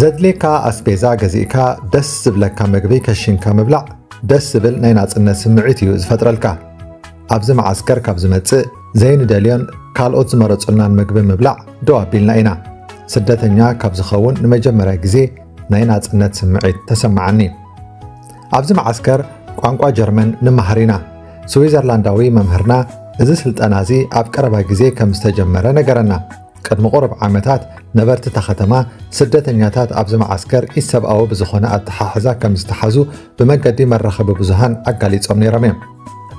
ዘድልየካ ኣስቤዛ ገዚእካ ደስ ዝብለካ መግቢ ከሺንካ ምብላዕ ደስ ዝብል ናይ ናጽነት ስምዒት እዩ ዝፈጥረልካ። ኣብዚ መዓስከር ካብ ዝመጽእ ዘይንደልዮን ካልኦት ዝመረጹልናን መግቢ ምብላዕ ደው ኣቢልና ኢና። ስደተኛ ካብ ዝኸውን ንመጀመርያ ግዜ ናይ ናጽነት ስምዒት ተሰማዓኒ። ኣብዚ መዓስከር ቋንቋ ጀርመን ንመሃር ኢና። ስዊዘርላንዳዊ መምህርና እዚ ስልጠና እዚ ኣብ ቀረባ ግዜ ከም ዝተጀመረ ነገረና። ቅድሚ ቁሩብ ዓመታት ነበርቲ እታ ከተማ ስደተኛታት ኣብዚ መዓስከር ኢሰብኣዊ ብዝኾነ ኣተሓሕዛ ከም ዝተሓዙ ብመንገዲ መራኸቢ ብዙሃን ኣጋሊጾም ነይሮም እዮም።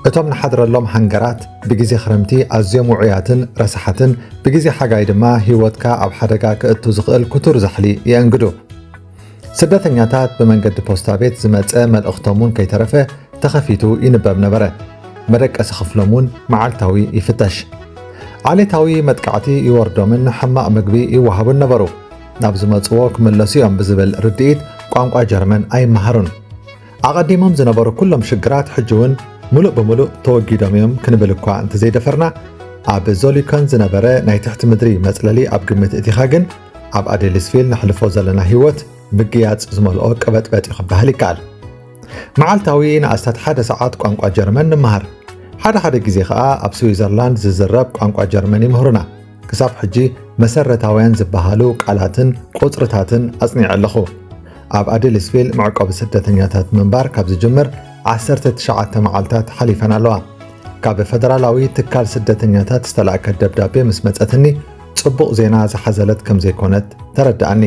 እቶም ንሓድረሎም ሃንገራት ብግዜ ክረምቲ ኣዝዮም ውዑያትን ረሳሓትን፣ ብግዜ ሓጋይ ድማ ህይወትካ ኣብ ሓደጋ ክእቱ ዝኽእል ክቱር ዛሕሊ የእንግዱ። ስደተኛታት ብመንገዲ ፖስታ ቤት ዝመጸ መልእኽቶም እውን ከይተረፈ ተኸፊቱ ይንበብ ነበረ። መደቀሲ ክፍሎም እውን መዓልታዊ ይፍተሽ። ዓሌታዊ መጥቃዕቲ ይወርዶምን ሕማቕ ምግቢ ይወሃቡን ነበሩ። ናብ ዝመጽዎ ክምለሱ እዮም ብዝብል ርድኢት ቋንቋ ጀርመን ኣይመሃሩን። ኣቐዲሞም ዝነበሩ ኩሎም ሽግራት ሕጂ እውን ሙሉእ ብምሉእ ተወጊዶም እዮም ክንብል እኳ እንተዘይደፈርና፣ ኣብ ዞሊኮን ዝነበረ ናይ ትሕቲ ምድሪ መጽለሊ ኣብ ግምት እቲኻ ግን፣ ኣብ ኣዴልስቪል ነሕልፎ ዘለና ህይወት ምግያጽ ዝመልኦ ቀበጥበጥ እዩ ክበሃል ይከኣል። መዓልታዊ ንኣስታት ሓደ ሰዓት ቋንቋ ጀርመን ንምሃር። ሓደ ሓደ ግዜ ኸኣ ኣብ ስዊዘርላንድ ዝዝረብ ቋንቋ ጀርመን ይምህሩና። ክሳብ ሕጂ መሰረታውያን ዝበሃሉ ቃላትን ቁጽርታትን ኣጽኒዐ ኣለኹ። ኣብ ኣዴልስቪል መዕቆቢ ስደተኛታት ምንባር ካብ ዝጅምር ዓሰርተ ትሽዓተ መዓልታት ሓሊፈን ኣለዋ። ካብ ፈደራላዊ ትካል ስደተኛታት ዝተላእከት ደብዳቤ ምስ መጸትኒ፣ ጽቡቕ ዜና ዝሓዘለት ከም ዘይኮነት ተረድኣኒ።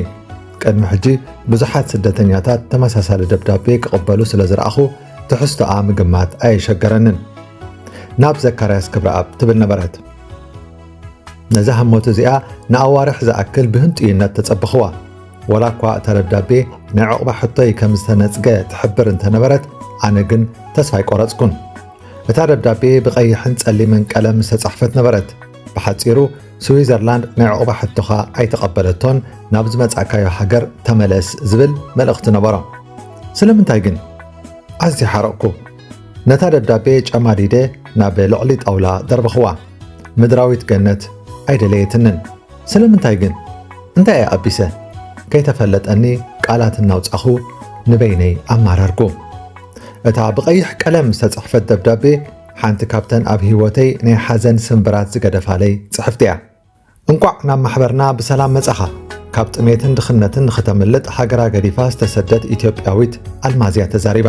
ቅድሚ ሕጂ ብዙሓት ስደተኛታት ተመሳሳሊ ደብዳቤ ክቕበሉ ስለ ዝረኣኹ፣ ትሕዝቶኣ ምግማት ኣየሸገረንን። ናብ ዘካርያስ ክብረኣብ ትብል ነበረት። ነዛ ህሞት እዚኣ ንኣዋርሕ ዝኣክል ብህንጡይነት ተጸበኽዋ። ወላ እኳ እታ ደብዳቤ ናይ ዑቕባ ሕቶይ ከም ዝተነጽገ ትሕብር እንተነበረት፣ ኣነ ግን ተስፋ ኣይቆረጽኩን። እታ ደብዳቤ ብቐይሕን ጸሊምን ቀለም ዝተጻሕፈት ነበረት። ብሓጺሩ፣ ስዊዘርላንድ ናይ ዑቕባ ሕቶኻ ኣይተቐበለቶን፣ ናብ ዝመጻእካዮ ሃገር ተመለስ ዝብል መልእኽቲ ነበሮ። ስለምንታይ ግን? ኣዝየ ሓረቕኩ። ነታ ደብዳቤ ጨማዲደ ናብ ልዕሊ ጣውላ ደርበኽዋ። ምድራዊት ገነት ኣይደለየትንን። ስለምንታይ ግን? እንታይ እየ ኣቢሰ? ከይተፈለጠኒ ቃላት እናውጻኹ ንበይነይ ኣማረርኩ። እታ ብቐይሕ ቀለም ዝተጻሕፈት ደብዳቤ ሓንቲ ካብተን ኣብ ህይወተይ ናይ ሓዘን ስምብራት ዝገደፋለይ ጽሕፍቲ እያ። እንቋዕ ናብ ማሕበርና ብሰላም መጻኻ። ካብ ጥሜትን ድኽነትን ንኽተምልጥ ሃገራ ገዲፋ ዝተሰደት ኢትዮጵያዊት ኣልማዝ እያ ተዛሪባ።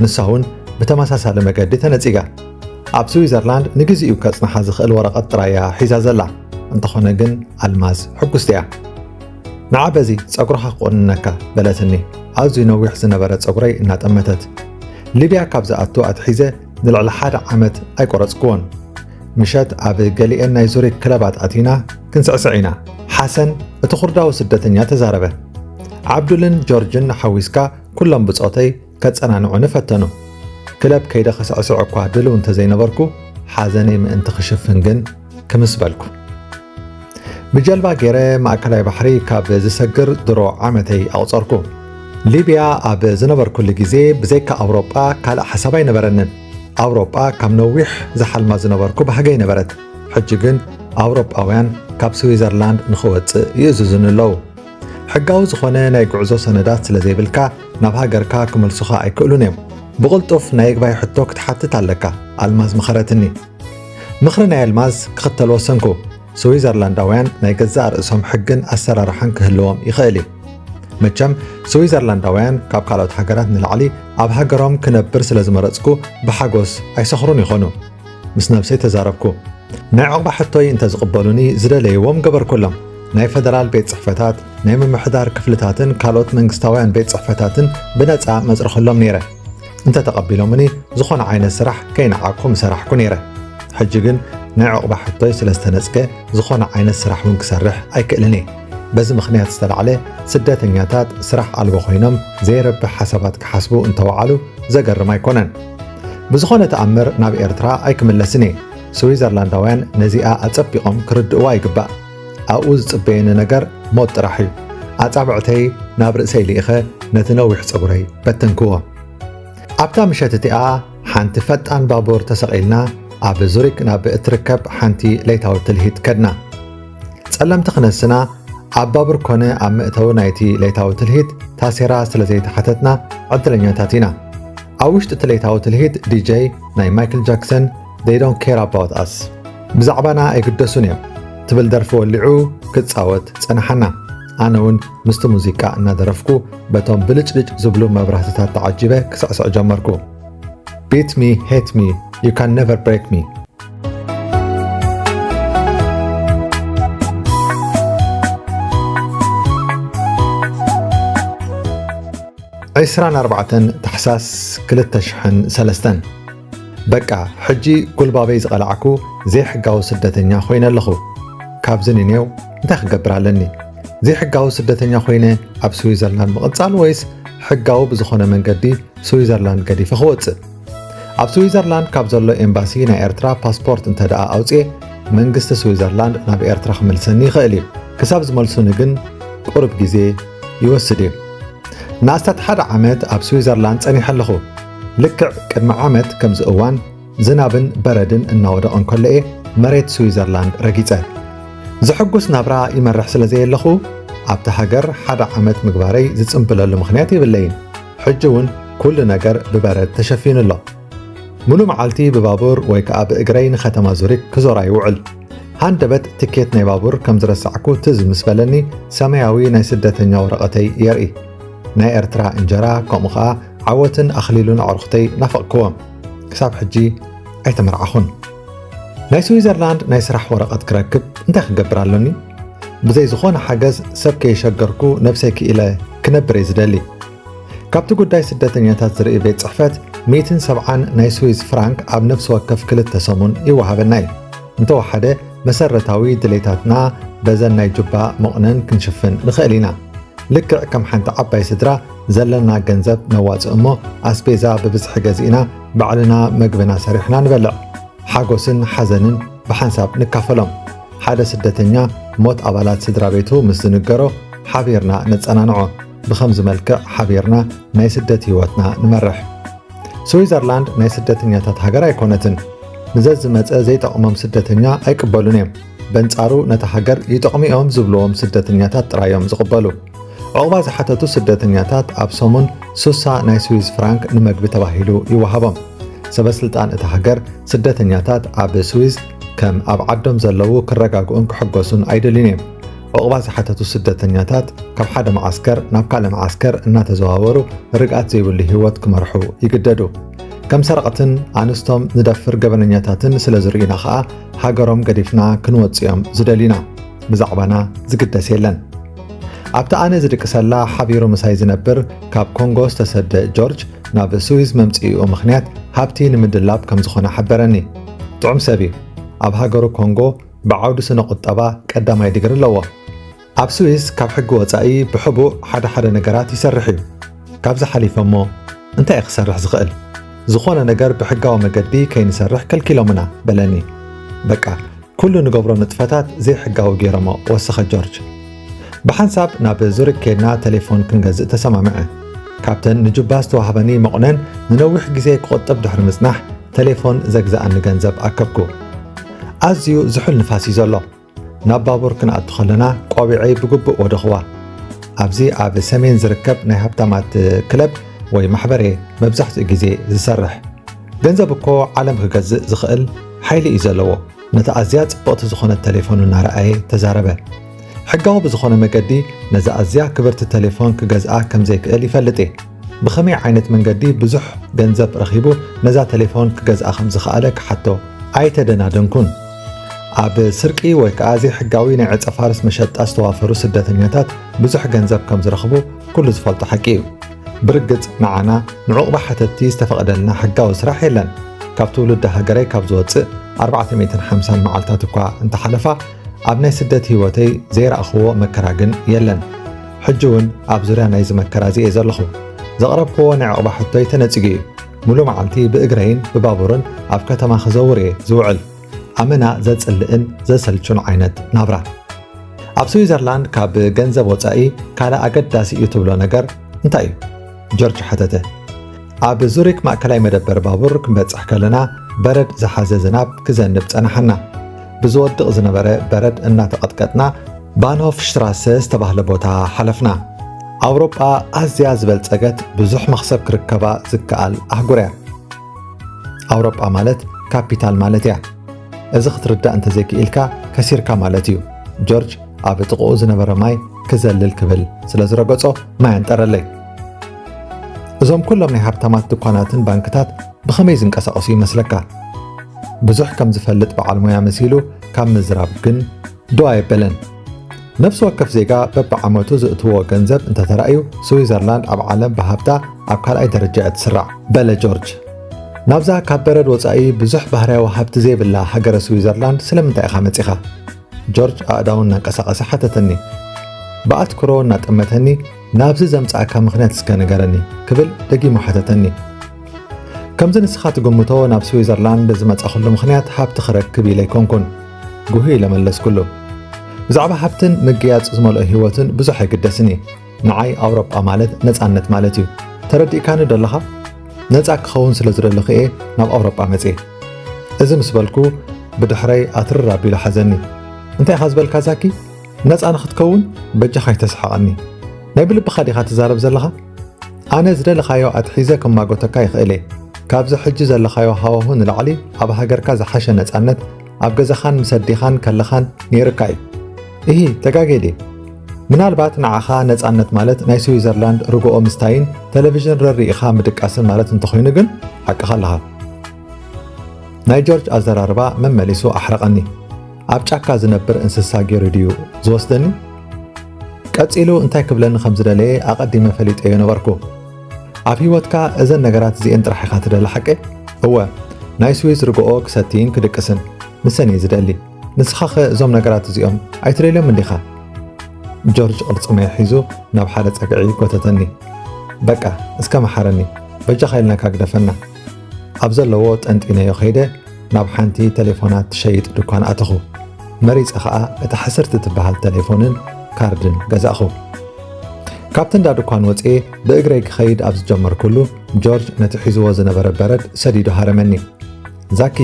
ንሳ እውን ብተመሳሳሊ መገዲ ተነጺጋ። ኣብ ስዊዘርላንድ ንግዜኡ ከጽንሓ ዝኽእል ወረቐት ጥራይ እያ ሒዛ ዘላ። እንተኾነ ግን ኣልማዝ ሕጉስቲ እያ። ንዓ በዚ ጸጉርኻ ክቑንነካ፣ በለትኒ፣ ኣዝዩ ነዊሕ ዝነበረ ጸጉረይ እናጠመተት። ሊብያ ካብ ዝኣቱ ኣትሒዘ ንልዕሊ ሓደ ዓመት ኣይቆረጽክዎን። ምሸት ኣብ ገሊኤን ናይ ዙሪክ ክለባት ኣቲና ክንስዕስዕ ኢና። ሓሰን፣ እቲ ኩርዳዊ ስደተኛ፣ ተዛረበ። ዓብዱልን ጆርጅን ሓዊስካ ኩሎም ብጾተይ ከጸናንዑኒ ፈተኑ። ክለብ ከይደ ክስዕስዕ እኳ ድልው እንተዘይነበርኩ፣ ሓዘነይ ምእንቲ ክሽፍን ግን ክምስ በልኩ። ብጀልባ ገይረ ማእከላይ ባሕሪ ካብ ዝሰግር ድሮ ዓመተይ ኣቑጸርኩ። ሊብያ ኣብ ዝነበርኩሉ ግዜ ብዘይካ ኣውሮጳ ካልእ ሓሳብ ኣይነበረንን። ኣውሮጳ ካብ ነዊሕ ዝሓልማ ዝነበርኩ ባህገይ ነበረት። ሕጂ ግን ኣውሮጳውያን ካብ ስዊዘርላንድ ንኽወጽእ ይእዝዙኒ ኣለዉ። ሕጋዊ ዝኾነ ናይ ጉዕዞ ሰነዳት ስለ ዘይብልካ ናብ ሃገርካ ክመልሱኻ ኣይክእሉን እዮም። ብቕልጡፍ ናይ ይግባይ ሕቶ ክትሓትት ኣለካ፣ ኣልማዝ መኸረትኒ። ምኽሪ ናይ ኣልማዝ ክኽተል ወሰንኩ። ስዊዘርላንዳውያን ናይ ገዛእ ርእሶም ሕግን ኣሰራርሓን ክህልዎም ይኽእል እዩ። መቸም ስዊዘርላንዳውያን ካብ ካልኦት ሃገራት ንላዕሊ ኣብ ሃገሮም ክነብር ስለ ዝመረጽኩ ብሓጎስ ኣይሰኽሩን ይኾኑ። ምስ ነብሰይ ተዛረብኩ። ናይ ዑቕባ ሕቶይ እንተ ዝቕበሉኒ ዝደለይዎም ገበርኩሎም። ናይ ፈደራል ቤት ጽሕፈታት፣ ናይ ምምሕዳር ክፍልታትን ካልኦት መንግስታውያን ቤት ጽሕፈታትን ብነጻ መጽርኽሎም ነይረ። እንተ ተቐቢሎምኒ ዝኾነ ዓይነት ስራሕ ከይነዓቕኩ ምሰራሕኩ ነይረ። ሕጂ ግን ናይ ዑቕባ ሕቶይ ስለ ዝተነጽገ ዝኾነ ዓይነት ስራሕ እውን ክሰርሕ ኣይክእልን እየ። በዚ ምኽንያት ዝተላዕለ ስደተኛታት ስራሕ ኣልቦ ኮይኖም ዘይረብሕ ሓሳባት ክሓስቡ እንተወዓሉ ዘገርም ኣይኮነን። ብዝኾነ ተኣምር ናብ ኤርትራ ኣይክምለስን እየ። ስዊዘርላንዳውያን ነዚኣ ኣጸቢቖም ክርድእዋ ይግባእ። ኣብኡ ዝጽበየኒ ነገር ሞት ጥራሕ እዩ። ኣጻብዕተይ ናብ ርእሰይ ልኢኸ ነቲ ነዊሕ ጸጉረይ በተንክዎ። ኣብታ ምሸት እቲኣ ሓንቲ ፈጣን ባቡር ተሰቒልና ኣብ ዙሪክ ናብ እትርከብ ሓንቲ ለይታዊ ትልሂት ከድና። ጸለምቲ ክነስና ኣብ ባቡር ኮነ ኣብ መእተዊ ናይቲ ለይታዊ ትልሂት ታሴራ ስለ ዘይተሓተትና ዕድለኛታት ኢና። ኣብ ውሽጢ እቲ ለይታዊ ትልሂት ዲጀይ ናይ ማይክል ጃክሰን They Don't Care About Us፣ ብዛዕባና ኣይግደሱን እዮም፣ ትብል ደርፊ ወሊዑ ክጻወት ጸናሓና። ኣነ እውን ምስቲ ሙዚቃ እናደረፍኩ በቶም ብልጭልጭ ዝብሉ መብራህትታት ተዓጂበ ክስዕስዕ ጀመርኩ። Beat me, hate me, you can never break me። ዕስራን ኣርባዕተን ታሕሳስ ክልተ ሽሕን ሰለስተን። በቃ፣ ሕጂ ጉልባበይ ዝቐላዕኩ ዘይሕጋዊ ስደተኛ ኮይነ ኣለኹ። ካብዚ ንኔው እንታይ ክገብር ኣለኒ? ዘይሕጋዊ ስደተኛ ኮይነ ኣብ ስዊዘርላንድ ምቕጻል ወይስ ሕጋዊ ብዝኾነ መንገዲ ስዊዘርላንድ ገዲፈ ክወጽእ? ኣብ ስዊዘርላንድ ካብ ዘሎ ኤምባሲ ናይ ኤርትራ ፓስፖርት እንተ ደኣ ኣውጽኤ፣ መንግስቲ ስዊዘርላንድ ናብ ኤርትራ ክመልሰኒ ይኽእል እዩ። ክሳብ ዝመልሱኒ ግን ቁሩብ ግዜ ይወስድ እዩ። ንኣስታት ሓደ ዓመት ኣብ ስዊዘርላንድ ጸኒሐ ኣለኹ። ልክዕ ቅድሚ ዓመት ከምዚ እዋን ዝናብን በረድን እናወደቐ እንከሎ እየ መሬት ስዊዘርላንድ ረጊጸ። ዘሐጉስ ናብራ ይመርሕ ስለ ዘየለኹ፣ ኣብታ ሃገር ሓደ ዓመት ምግባረይ ዝጽንብለሉ ምኽንያት የብለይን። ሕጂ እውን ኩሉ ነገር ብበረድ ተሸፊኑ ኣሎ። ሙሉ መዓልቲ ብባቡር ወይ ከኣ ብእግረይ ንከተማ ዙሪክ ክዞራ ይውዕል። ሃንደበት ትኬት ናይ ባቡር ከም ዝረሳዕኩ ትዝ ምስ በለኒ፣ ሰማያዊ ናይ ስደተኛ ወረቐተይ የርኢ። ናይ ኤርትራ እንጀራ፣ ከምኡ ኸኣ ዓወትን ኣኽሊሉን ኣዕሩኽተይ ናፈቕክዎም። ክሳብ ሕጂ ኣይተመርዓኹን። ናይ ስዊዘርላንድ ናይ ስራሕ ወረቐት ክረክብ እንታይ ክገብር ኣሎኒ? ብዘይ ዝኾነ ሓገዝ ሰብ ከየሸገርኩ ነብሰይ ክኢለ ክነብር እየ ዝደሊ። ካብቲ ጉዳይ ስደተኛታት ዝርኢ ቤት ጽሕፈት ሚእትን ሰብዓን ናይ ስዊዝ ፍራንክ ኣብ ነፍሲ ወከፍ ክልተ ሰሙን ይወሃበና እዩ። እንተወሓደ መሰረታዊ ድሌታትና በዘን ናይ ጁባ መቑነን ክንሽፍን ንኽእል ኢና። ልክዕ ከም ሓንቲ ዓባይ ስድራ ዘለና ገንዘብ ነዋጽእ እሞ ኣስቤዛ ብብዝሒ ገዚእና ባዕልና መግብና ሰሪሕና ንበልዕ። ሓጎስን ሓዘንን ብሓንሳብ ንካፈሎም። ሓደ ስደተኛ ሞት ኣባላት ስድራ ቤቱ ምስ ዝንገሮ ሓቢርና ነጸናንዖ። ብኸምዚ መልክዕ ሓቢርና ናይ ስደት ህይወትና ንመርሕ። ስዊዘርላንድ ናይ ስደተኛታት ሃገር ኣይኮነትን። ንዘዝመጸ ዘይጠቕሞም ስደተኛ ኣይቅበሉን እዮም። በንጻሩ ነታ ሃገር ይጠቕሙ እዮም ዝብልዎም ስደተኛታት ጥራይ እዮም ዝቕበሉ። ዑቕባ ዝሓተቱ ስደተኛታት ኣብ ሰሙን ሱሳ ናይ ስዊዝ ፍራንክ ንመግቢ ተባሂሉ ይወሃቦም። ሰበ ስልጣን እታ ሃገር ስደተኛታት ኣብ ስዊዝ ከም ኣብ ዓዶም ዘለዉ ክረጋግኡን ክሕጎሱን ኣይደልዩን እዮም። ዑቕባ ዝሓተቱ ስደተኛታት ካብ ሓደ መዓስከር ናብ ካልእ መዓስከር እናተዘዋወሩ ርግኣት ዘይብሉ ህይወት ክመርሑ ይግደዱ። ከም ሰረቕትን ኣንስቶም ዝደፍር ገበነኛታትን ስለ ዝርእዩና ኸኣ ሃገሮም ገዲፍና ክንወጽእ እዮም ዝደልዩና። ብዛዕባና ዝግደስ የለን። ኣብቲ ኣነ ዝድቅሰላ ሓቢሩ ምሳይ ዝነብር ካብ ኮንጎ ዝተሰደ ጆርጅ ናብ ስዊዝ መምጽኢኡ ምኽንያት ሃብቲ ንምድላብ ከም ዝኾነ ሓበረኒ። ጥዑም ሰብ እዩ። ኣብ ሃገሩ ኮንጎ ብዓውዲ ስነ ቁጠባ ቀዳማይ ዲግሪ ኣለዎ። ኣብ ስዊዝ ካብ ሕጊ ወጻኢ ብሕቡእ ሓደ ሓደ ነገራት ይሰርሕ እዩ። ካብዚ ሓሊፈ እሞ እንታይ እየ ክሰርሕ ዝኽእል? ዝኾነ ነገር ብሕጋዊ መገዲ ከይንሰርሕ ከልኪሎምና በለኒ። በቃ ኩሉ ንገብሮ ንጥፈታት ዘይሕጋዊ ገይሮሞ፣ ወሰኸ ጆርጅ። ብሓንሳብ ናብ ዙሪክ ኬድና ተሌፎን ክንገዝእ ተሰማምዐ። ካብተን ንጁባ ዝተዋህበኒ መቑነን ንነዊሕ ግዜ ክቑጥብ ድሕሪ ምጽናሕ፣ ተሌፎን ዘግዝኣኒ ገንዘብ ኣከብኩ። ኣዝዩ ዝሑል ንፋስ እዩ ዘሎ። ናብ ባቡር ክንኣቱ ከለና ቆቢዐይ ብግቡእ ወደኽዋ። ኣብዚ ኣብ ሰሜን ዝርከብ ናይ ሃብታማት ክለብ ወይ ማሕበር እየ መብዛሕትኡ ግዜ ዝሰርሕ። ገንዘብ እኮ ዓለም ክገዝእ ዝኽእል ሓይሊ እዩ ዘለዎ። ነታ ኣዝያ ጽብቕቲ ዝኾነት ተሌፎኑ እናረኣየ ተዛረበ። ሕጋዊ ብዝኾነ መገዲ ነዛ ኣዝያ ክብርቲ ተሌፎን ክገዝኣ ከም ዘይክእል ይፈልጥ እየ። ብኸመይ ዓይነት መንገዲ ብዙሕ ገንዘብ ረኺቡ ነዛ ተሌፎን ክገዝኣ ከም ዝኸኣለ ክሓቶ ኣይተደናደንኩን። ኣብ ስርቂ ወይ ከኣ ዘይሕጋዊ ናይ ዕጸ ፋርስ መሸጣ ዝተዋፈሩ ስደተኛታት ብዙሕ ገንዘብ ከም ዝረኽቡ ኩሉ ዝፈልጦ ሓቂ እዩ። ብርግጽ ንዓና ንዑቕባ ሓተትቲ ዝተፈቕደልና ሕጋዊ ስራሕ የለን። ካብ ትውልዲ ሃገረይ ካብ ዝወጽእ ኣርባዕተ ሚእትን ሓምሳን መዓልታት እኳ እንተሓለፋ፣ ኣብ ናይ ስደት ህይወተይ ዘይረኣኽዎ መከራ ግን የለን። ሕጂ እውን ኣብ ዙርያ ናይዚ መከራ እዚ እየ ዘለኹ። ዘቕረብክዎ ናይ ዑቕባ ሕቶይ ተነጺጉ እዩ። ሙሉ መዓልቲ ብእግረይን ብባቡርን ኣብ ከተማ ክዘውር እየ ዝውዕል። ኣመና ዘጽልእን ዘሰልቹን ዓይነት ናብራ። ኣብ ስዊዘርላንድ ካብ ገንዘብ ወጻኢ ካልእ ኣገዳሲ እዩ ትብሎ ነገር እንታይ እዩ? ጆርጅ ሓተተ። ኣብ ዙሪክ ማእከላይ መደበር ባቡር ክንበጽሕ ከለና በረድ ዝሓዘ ዝናብ ክዘንብ ጸናሓና። ብዝወድቕ ዝነበረ በረድ እናተቐጥቀጥና ባንሆፍሽትራሰ ዝተባህለ ቦታ ሓለፍና። ኣውሮጳ ኣዝያ ዝበልጸገት ብዙሕ መኽሰብ ክርከባ ዝከኣል ኣህጉር እያ። ኣውሮጳ ማለት ካፒታል ማለት እያ። እዚ ክትርዳእ እንተዘይክኢልካ ከሲርካ ማለት እዩ። ጆርጅ ኣብ ጥቕኡ ዝነበረ ማይ ክዘልል ክብል ስለ ዝረገጾ ማይ ኣንጠረለይ። እዞም ኩሎም ናይ ሃብታማት ድኳናትን ባንክታት ብኸመይ ዝንቀሳቐሱ ይመስለካ? ብዙሕ ከም ዝፈልጥ በዓል ሞያ መሲሉ ካብ ምዝራብ ግን ዶ ኣየበለን። ነፍሲ ወከፍ ዜጋ በብዓመቱ ዝእትዎ ገንዘብ እንተተራእዩ፣ ስዊዘርላንድ ኣብ ዓለም ብሃብታ ኣብ ካልኣይ ደረጃ እያ ትስራዕ፣ በለ ጆርጅ። ናብዛ ካብ በረድ ወጻኢ ብዙሕ ባህርያዊ ሃብቲ ዘይብላ ሃገረ ስዊዘርላንድ ስለምንታይ ኢኻ መጺኻ? ጆርጅ ኣእዳዉ እናንቀሳቐሰ ሓተተኒ። ብኣትኩሮ እናጠመተኒ፣ ናብዚ ዘምጽኣካ ምኽንያት እስከ ንገረኒ፣ ክብል ደጊሙ ሓተተኒ። ከምዚ ንስኻ ትግምቶ ናብ ስዊዘርላንድ ዝመጻኹሉ ምኽንያት ሃብቲ ክረክብ ኢለ ኣይኮንኩን፣ ጉህ ኢለ መለስኩሉ። ብዛዕባ ሃብትን ምግያጽ ዝመልኦ ህይወትን ብዙሕ ኣይግደስን እየ። ንዓይ ኣውሮጳ ማለት ነጻነት ማለት እዩ። ተረዲእካኒ ዶ ኣለኻ? ነጻ ክኸውን ስለ ዝደለኹ እየ ናብ ኣውሮጳ መጽየ። እዚ ምስ በልኩ ብድሕረይ ኣትርር ኣቢሉ ሓዘኒ። እንታይ ኢኻ ዝበልካ ዛኪ? ነጻ ንኽትከውን በጃኻ ኣይተስሓቐኒ። ናይ ብልብኻ ዲኻ ትዛረብ ዘለኻ? ኣነ ዝደለኻዮ ኣትሒዘ ከማጎተካ ይኽእል እየ። ካብዚ ሕጂ ዘለኻዮ ሃዋሁ ንላዕሊ ኣብ ሃገርካ ዝሓሸ ነጻነት፣ ኣብ ገዛኻን ምስ ኣዴኻን ከለኻን ነይርካ እዩ። እሂ፣ ተጋግየ ድየ? ምናልባት ንዓኻ ነጻነት ማለት ናይ ስዊዘርላንድ ርግኦ ምስታይን ቴሌቪዥን ረሪእኻ ምድቃስን ማለት እንተኾይኑ ግን ሓቅኻ ኣለኻ። ናይ ጆርጅ ኣዘራርባ መመሊሱ ኣሕረቐኒ። ኣብ ጫካ ዝነብር እንስሳ ገይሩ ድዩ ዝወስደኒ? ቀጺሉ እንታይ ክብለኒ ከም ዝደለየ ኣቐዲመ ፈሊጠዮ ነበርኩ። ኣብ ህይወትካ እዘን ነገራት እዚኤን ጥራሕ ኢኻ ትደሊ ሓቀይ? እወ፣ ናይ ስዊዝ ርግኦ ክሰትይን ክድቅስን። ንሰን እየ ዝደሊ። ንስኻኸ እዞም ነገራት እዚኦም ኣይትደልዮምን ዲኻ? ጆርጅ ቅርጽመይ ሒዙ ናብ ሓደ ጸግዒ ጎተተኒ። በቃ፣ እስከ መሓረኒ፣ በጃኻ ኢልናካ ግደፈና። ኣብ ዘለዎ ጠንጢነዮ ከይደ ናብ ሓንቲ ተሌፎናት ትሸይጥ ድኳን ኣተኹ። መሪጸ ኸኣ እታ ሕስርቲ ትበሃል ተሌፎንን ካርድን ገዛእኹ። ካብቲ እንዳ ድኳን ወጽኤ ብእግረይ ክኸይድ ኣብ ዝጀመርኩሉ፣ ጆርጅ ነቲ ሒዝዎ ዝነበረ በረድ ሰዲዱ ሃረመኒ። ዛኪ፣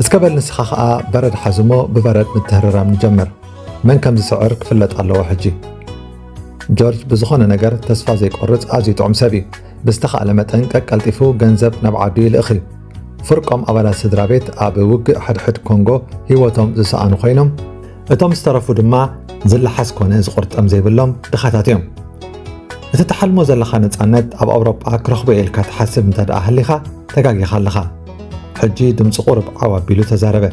እስከ በል ንስኻ ኸኣ በረድ ሓዝሞ ብበረድ ምትህርራም ንጀምር። መን ከም ዝስዕር ክፍለጥ ኣለዎ ሕጂ። ጆርጅ ብዝኾነ ነገር ተስፋ ዘይቆርጽ ኣዝዩ ጥዑም ሰብ እዩ። ብዝተኻእለ መጠን ቀቀልጢፉ ገንዘብ ናብ ዓዱ ይልእኽ እዩ። ፍርቆም ኣባላት ስድራ ቤት ኣብ ውግእ ሕድሕድ ኮንጎ ህይወቶም ዝሰኣኑ ኮይኖም፣ እቶም ዝተረፉ ድማ ዝለሓስ ኮነ ዝቑርጠም ዘይብሎም ድኻታት እዮም። እቲ ትሓልሞ ዘለኻ ነጻነት ኣብ ኣውሮጳ ክረኽቦ እየ ኢልካ ትሓስብ እንተ ደኣ ሃሊኻ፣ ተጋጊኻ ኣለኻ። ሕጂ ድምጹ ቁሩብ ዓው ኣቢሉ ተዛረበ።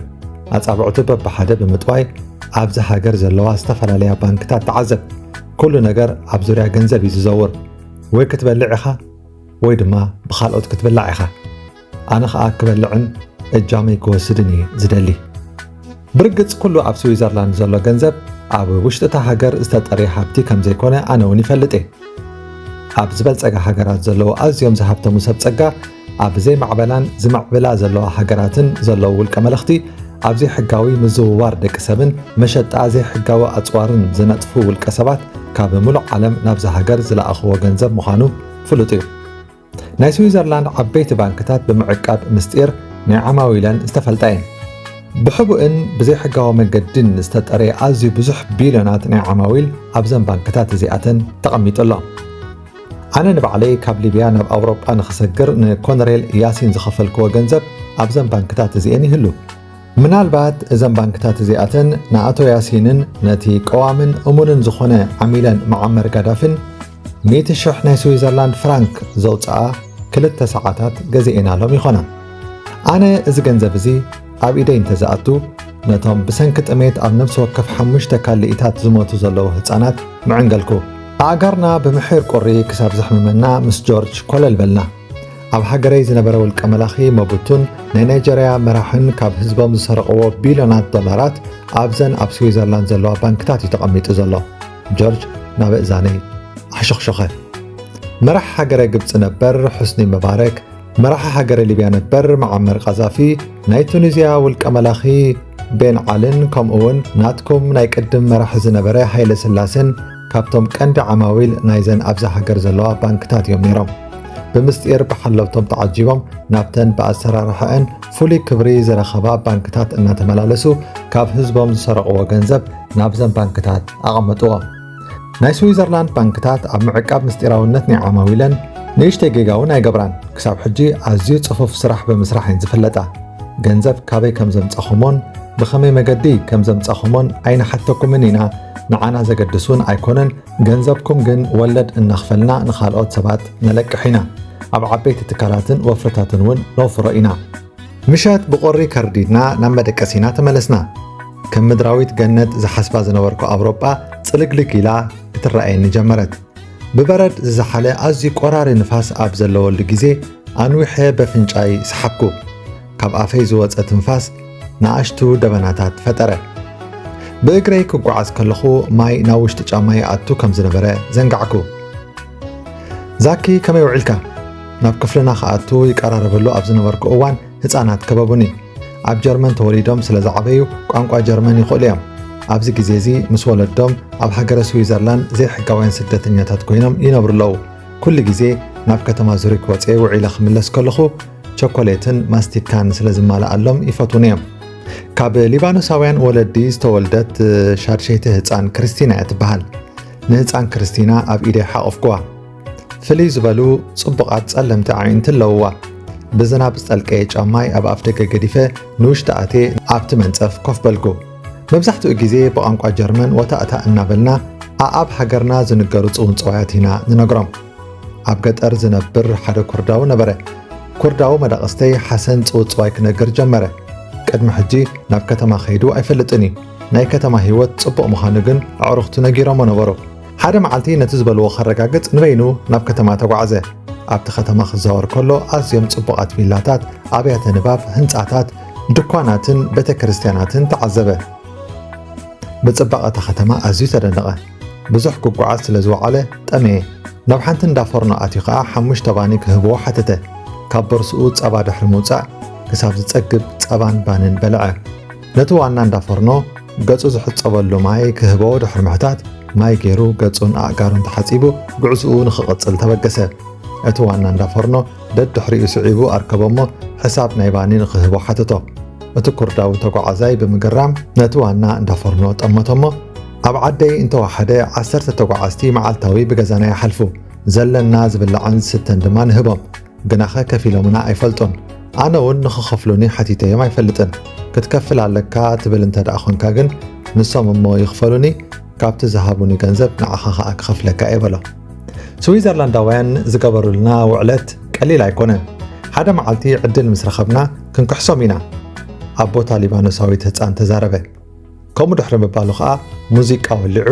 ኣጻብዕቱ በብሓደ ብምጥዋይ ኣብዛ ሃገር ዘለዋ ዝተፈላለያ ባንክታት ተዓዘብ። ኩሉ ነገር ኣብ ዙርያ ገንዘብ እዩ ዝዘውር። ወይ ክትበልዕ ኢኻ፣ ወይ ድማ ብኻልኦት ክትብላዕ ኢኻ። ኣነ ኸኣ ክበልዕን እጃመይ ክወስድን እየ ዝደሊ። ብርግጽ ኩሉ ኣብ ስዊዘርላንድ ዘሎ ገንዘብ ኣብ ውሽጢ እታ ሃገር ዝተጠርየ ሃብቲ ከም ዘይኮነ ኣነ እውን ይፈልጥ እየ። ኣብ ዝበልጸጋ ሃገራት ዘለዉ ኣዝዮም ዝሃብተሙ ሰብ ጸጋ ኣብ ዘይማዕበላን ዝምዕብላ ዘለዋ ሃገራትን ዘለዉ ውልቀ መለኽቲ ኣብ ዘይሕጋዊ ምዝውዋር ደቂ ሰብን መሸጣ ዘይሕጋዊ ኣጽዋርን ዝነጥፉ ውልቀ ሰባት ካብ ምሉእ ዓለም ናብዛ ሃገር ዝለኣኽዎ ገንዘብ ምዃኑ ፍሉጥ እዩ። ናይ ስዊዘርላንድ ዓበይቲ ባንክታት ብምዕቃብ ምስጢር ናይ ዓማዊለን ዝተፈልጣ እየን። ብሕቡእን ብዘይሕጋዊ መገድን ዝተጠረየ ኣዝዩ ብዙሕ ቢልዮናት ናይ ዓማዊል ኣብዘን ባንክታት እዚኣተን ተቐሚጡ ኣሎ። ኣነ ንባዕለይ ካብ ሊብያ ናብ ኣውሮጳ ንኽሰግር ንኮነሬል ያሲን ዝኸፈልክዎ ገንዘብ ኣብዘን ባንክታት እዚኤን ይህሉ። ምናልባት እዘን ባንክታት እዚኣተን ንኣቶ ያሲንን ነቲ ቀዋምን እሙንን ዝኾነ ዓሚለን መዓመር ጋዳፊን ሚእቲ ሽሕ ናይ ስዊዘርላንድ ፍራንክ ዘውፅኣ ክልተ ሰዓታት ገዚኤናሎም ይኾና። ኣነ እዚ ገንዘብ እዚ ኣብ ኢደይ እንተዝኣቱ፣ ነቶም ብሰንኪ ጥሜት ኣብ ነፍሲ ወከፍ ሓሙሽተ ካልኢታት ዝሞቱ ዘለዉ ህፃናት ምዕንገልኩ። ኣእጋርና ብምሒር ቁሪ ክሳብ ዘሕምመና ምስ ጆርጅ ኮለል በልና። ኣብ ሃገረይ ዝነበረ ውልቀ መላኺ መቡቱን ናይ ናይጀርያ መራሕን ካብ ህዝቦም ዝሰረቕዎ ቢልዮናት ዶላራት ኣብዘን ኣብ ስዊዘርላንድ ዘለዋ ባንክታት እዩ ተቐሚጡ ዘሎ። ጆርጅ ናብ እዛነይ ኣሕሾኽሾኸ። መራሕ ሃገረ ግብፂ ነበር ሑስኒ መባረክ፣ መራሒ ሃገረ ሊብያ ነበር መዓመር ቃዛፊ፣ ናይ ቱኒዝያ ውልቀ መላኺ ቤን ዓልን ከምኡ እውን ናትኩም ናይ ቅድም መራሒ ዝነበረ ሃይለ ስላሴን ካብቶም ቀንዲ ዓማዊል ናይዘን ኣብዛ ሃገር ዘለዋ ባንክታት እዮም ነይሮም። ብምስጢር ብሓለውቶም ተዓጂቦም ናብተን ብኣሰራርሐአን ፍሉይ ክብሪ ዝረኸባ ባንክታት እናተመላለሱ ካብ ህዝቦም ዝሰረቕዎ ገንዘብ ናብዘን ባንክታት ኣቐመጥዎ። ናይ ስዊዘርላንድ ባንክታት ኣብ ምዕቃብ ምስጢራውነት ናይ ዓማዊለን ንእሽተይ ጌጋ እውን ኣይገብራን። ክሳብ ሕጂ ኣዝዩ ጽፉፍ ስራሕ ብምስራሕ እየን ዝፍለጣ። ገንዘብ ካበይ ከም ዘምጻኹሞን ብኸመይ መገዲ ከም ዘምጻኹሞን ኣይንሓተኩምን ኢና፣ ንዓና ዘገድስ እውን ኣይኮነን። ገንዘብኩም ግን ወለድ እናኽፈልና ንኻልኦት ሰባት ነለቅሕ ኢና። ኣብ ዓበይቲ ትካላትን ወፍርታትን እውን ነውፍሮ ኢና። ምሸት ብቑሪ ከርዲድና ናብ መደቀሲና ተመለስና። ከም ምድራዊት ገነት ዝሓስባ ዝነበርኩ ኣውሮጳ ጽልግልግ ኢላ ክትረኣየኒ ጀመረት። ብበረድ ዝዘሓለ ኣዝዩ ቆራሪ ንፋስ ኣብ ዘለወሉ ግዜ ኣንዊሐ በፍንጫይ ሰሓብኩ። ካብ ኣፈይ ዝወጸ ትንፋስ ንኣሽቱ ደበናታት ፈጠረ። ብእግረይ ክጓዓዝ ከለኹ ማይ ናብ ውሽጢ ጫማ ይኣቱ ከም ዝነበረ ዘንጋዕኩ። ዛኪ ከመይ ውዒልካ? ናብ ክፍልና ክኣቱ ይቀራረበሉ ኣብ ዝነበርኩ እዋን ህጻናት ከበቡኒ። ኣብ ጀርመን ተወሊዶም ስለ ዝዓበዩ ቋንቋ ጀርመን ይኽእሉ እዮም። ኣብዚ ግዜ እዚ ምስ ወለዶም ኣብ ሃገረ ስዊዘርላንድ ዘይሕጋውያን ስደተኛታት ኮይኖም ይነብሩ ኣለዉ። ኩሉ ግዜ ናብ ከተማ ዙሪክ ወፅየ ውዒለ ክምለስ ከለኹ ቸኮሌትን ማስቲካን ስለ ዝማልኣሎም ይፈትዉኒ እዮም። ካብ ሊባኖሳውያን ወለዲ ዝተወልደት ሻድሸይቲ ህፃን ክርስቲና እያ ትበሃል። ንህፃን ክርስቲና ኣብ ኢደይ ሓቆፍኩዋ። ፍልይ ዝበሉ ጽቡቓት ጸለምቲ ኣዒንቲ ኣለውዋ። ብዝናብ ዝጠልቀየ ጫማይ ኣብ ኣፍደገ ገዲፈ ንውሽጢ ኣትየ ኣብቲ መንጸፍ ኮፍ በልኩ። መብዛሕትኡ ግዜ ብቋንቋ ጀርመን ወታእታ እናበልና ኣኣብ ሃገርና ዝንገሩ ጽውንጽዋያት ኢና ንነግሮም። ኣብ ገጠር ዝነብር ሓደ ኩርዳዊ ነበረ። ኩርዳዊ መዳቕስተይ ሓሰን ጽውጽዋይ ክነግር ጀመረ። ቅድሚ ሕጂ ናብ ከተማ ከይዱ ኣይፈልጥን እዩ። ናይ ከተማ ህይወት ጽቡቕ ምዃኑ ግን ኣዕሩኽቱ ነጊሮሞ ነበሩ። ሓደ መዓልቲ ነቲ ዝበልዎ ከረጋግጽ ንበይኑ ናብ ከተማ ተጓዕዘ። ኣብቲ ከተማ ክዛወር ከሎ ኣዝዮም ጽቡቓት ቪላታት፣ ኣብያተ ንባብ፣ ህንጻታት፣ ድኳናትን ቤተ ክርስቲያናትን ተዓዘበ። ብጽባቐ እታ ከተማ ኣዝዩ ተደነቐ። ብዙሕ ክጓዓዝ ስለ ዝወዓለ ጠመየ። ናብ ሓንቲ እንዳ ፎርኖ ኣትዩ ከኣ ሓሙሽተ ባኒ ክህብዎ ሓተተ። ካብ ቦርስኡ ጸባ ድሕሪ ምውጻእ ክሳብ ዝጸግብ ጸባን ባንን በልዐ። ነቲ ዋና እንዳ ፎርኖ ገጹ ዝሕጸበሉ ማይ ክህቦ ድሕሪ ምሕታት፣ ማይ ገይሩ ገጹን ኣእጋሩን ተሓጺቡ ጉዕዝኡ ንኽቕጽል ተበገሰ። እቲ ዋና እንዳ ፎርኖ ደድሕሪኡ ስዒቡ ኣርከቦ እሞ ሕሳብ ናይ ባኒ ንኽህቦ ሓተቶ። እቲ ኩርዳዊ ተጓዓዛይ ብምግራም ነቲ ዋና እንዳ ፎርኖ ጠመቶ እሞ፣ ኣብ ዓደይ እንተወሓደ ዓሰርተ ተጓዓዝቲ መዓልታዊ ብገዛና ይሓልፉ። ዘለና ዝብላዕን ዝስተን ድማ ንህቦም። ግናኸ ከፊሎምና ኣይፈልጡን። ኣነ እውን ንኽኸፍሉኒ ሓቲተዮም ኣይፈልጥን። ክትከፍል ኣለካ ትብል እንተ ደኣ ኾንካ ግን፣ ንሶም እሞ ይኽፈሉኒ፣ ካብቲ ዝሃቡኒ ገንዘብ ንዓኻ ኸኣ ክኸፍለካ እየ በሎ። ስዊዘርላንዳውያን ዝገበሩልና ውዕለት ቀሊል ኣይኮነን። ሓደ መዓልቲ ዕድል ምስ ረኸብና ክንክሕሶም ኢና። ኣብ ቦታ ሊባኖሳዊት ህጻን ተዛረበ። ከምኡ ድሕሪ ምባሉ ኸኣ ሙዚቃ ወሊዑ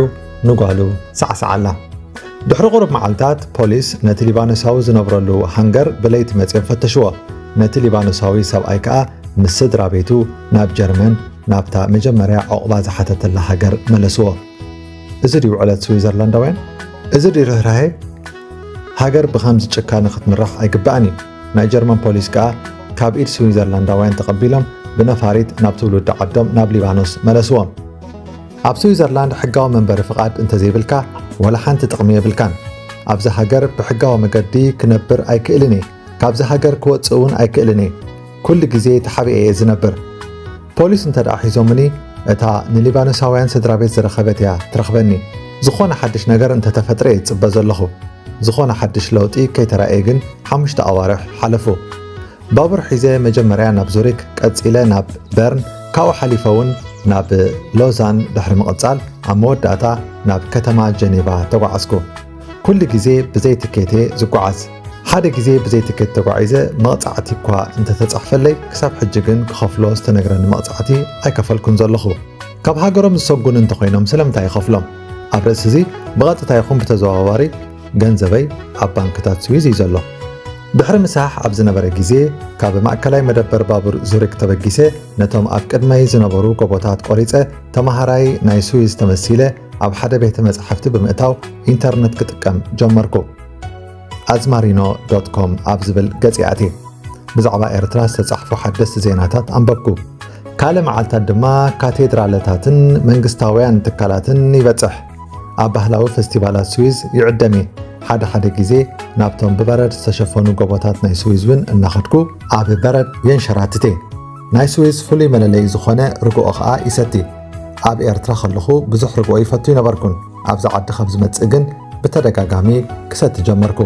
ንጓሉ ሳዕሳዓላ። ድሕሪ ቁሩብ መዓልታት ፖሊስ ነቲ ሊባኖሳዊ ዝነብረሉ ሃንገር ብለይቲ መጺኦም ፈተሽዎ። ነቲ ሊባኖሳዊ ሰብኣይ ከኣ ምስ ስድራ ቤቱ ናብ ጀርመን ናብታ መጀመርያ ዑቕባ ዝሓተተላ ሃገር መለስዎ። እዚ ድዩ ዕለት ስዊዘርላንዳውያን? እዚ ድዩ ርህራሄ? ሃገር ብኸምዚ ጭካነ ክትምራሕ ኣይግባእን እዩ። ናይ ጀርመን ፖሊስ ከኣ ካብ ኢድ ስዊዘርላንዳውያን ተቐቢሎም ብነፋሪት ናብ ትውልዲ ዓዶም ናብ ሊባኖስ መለስዎም። ኣብ ስዊዘርላንድ ሕጋዊ መንበሪ ፍቓድ እንተዘይብልካ፣ ወላ ሓንቲ ጥቕሚ የብልካን። ኣብዚ ሃገር ብሕጋዊ መገዲ ክነብር ኣይክእልን እየ። ካብዚ ሃገር ክወጽእ እውን ኣይክእልን እየ። ኩሉ ግዜ ተሓቢኤ እየ ዝነብር። ፖሊስ እንተ ደኣ ሒዞምኒ፣ እታ ንሊባኖሳውያን ስድራ ቤት ዝረኸበት እያ ትረኽበኒ። ዝኾነ ሓድሽ ነገር እንተተፈጥረ እየ ዝጽበ ዘለኹ። ዝኾነ ሓድሽ ለውጢ ከይተራእየ ግን ሓሙሽተ ኣዋርሕ ሓለፉ። ባቡር ሒዘ መጀመርያ ናብ ዙሪክ፣ ቀጺለ ናብ በርን፣ ካብኡ ሓሊፈ እውን ናብ ሎዛን ድሕሪ ምቕጻል፣ ኣብ መወዳእታ ናብ ከተማ ጀኔቫ ተጓዓዝኩ። ኩሉ ግዜ ብዘይ ትኬት እየ ዝጓዓዝ። ሓደ ግዜ ብዘይ ትኬት ተጓዒዘ፣ መቕጻዕቲ እኳ እንተተጻሕፈለይ፣ ክሳብ ሕጂ ግን ክኸፍሎ ዝተነግረኒ መቕጻዕቲ ኣይከፈልኩን ዘለኹ። ካብ ሃገሮም ዝሰጉን እንተኾይኖም ስለምንታይ ይኸፍሎም? ኣብ ርእሲ እዚ ብቐጥታ ይኹን ብተዘዋዋሪ ገንዘበይ ኣብ ባንክታት ስዊዝ እዩ ዘሎ። ድሕሪ ምሳሕ ኣብ ዝነበረ ግዜ፣ ካብ ማእከላይ መደበር ባቡር ዙሪክ ተበጊሰ፣ ነቶም ኣብ ቅድመይ ዝነበሩ ጎቦታት ቆሪጸ፣ ተመሃራይ ናይ ስዊዝ ተመሲለ፣ ኣብ ሓደ ቤተ መጻሕፍቲ ብምእታው ኢንተርነት ክጥቀም ጀመርኩ። ኣዝማሪኖ ዶት ኮም ኣብ ዝብል ገጽ ይኣቲ። ብዛዕባ ኤርትራ ዝተጻሕፉ ሓደስቲ ዜናታት ኣንበብኩ። ካልእ መዓልታት ድማ ካቴድራለታትን መንግስታውያን ትካላትን ይበጽሕ። ኣብ ባህላዊ ፈስቲቫላት ስዊዝ ይዕደም እየ። ሓደ ሓደ ግዜ ናብቶም ብበረድ ዝተሸፈኑ ጎቦታት ናይ ስዊዝ እውን እናኸድኩ ኣብ በረድ የንሸራትት እየ። ናይ ስዊዝ ፍሉይ መለለዪ ዝኾነ ርግኦ ኸኣ ይሰቲ። ኣብ ኤርትራ ከለኹ ብዙሕ ርግኦ ይፈቱ ኣይነበርኩን። ኣብዚ ዓዲ ካብ ዝመጽእ ግን ብተደጋጋሚ ክሰቲ ጀመርኩ።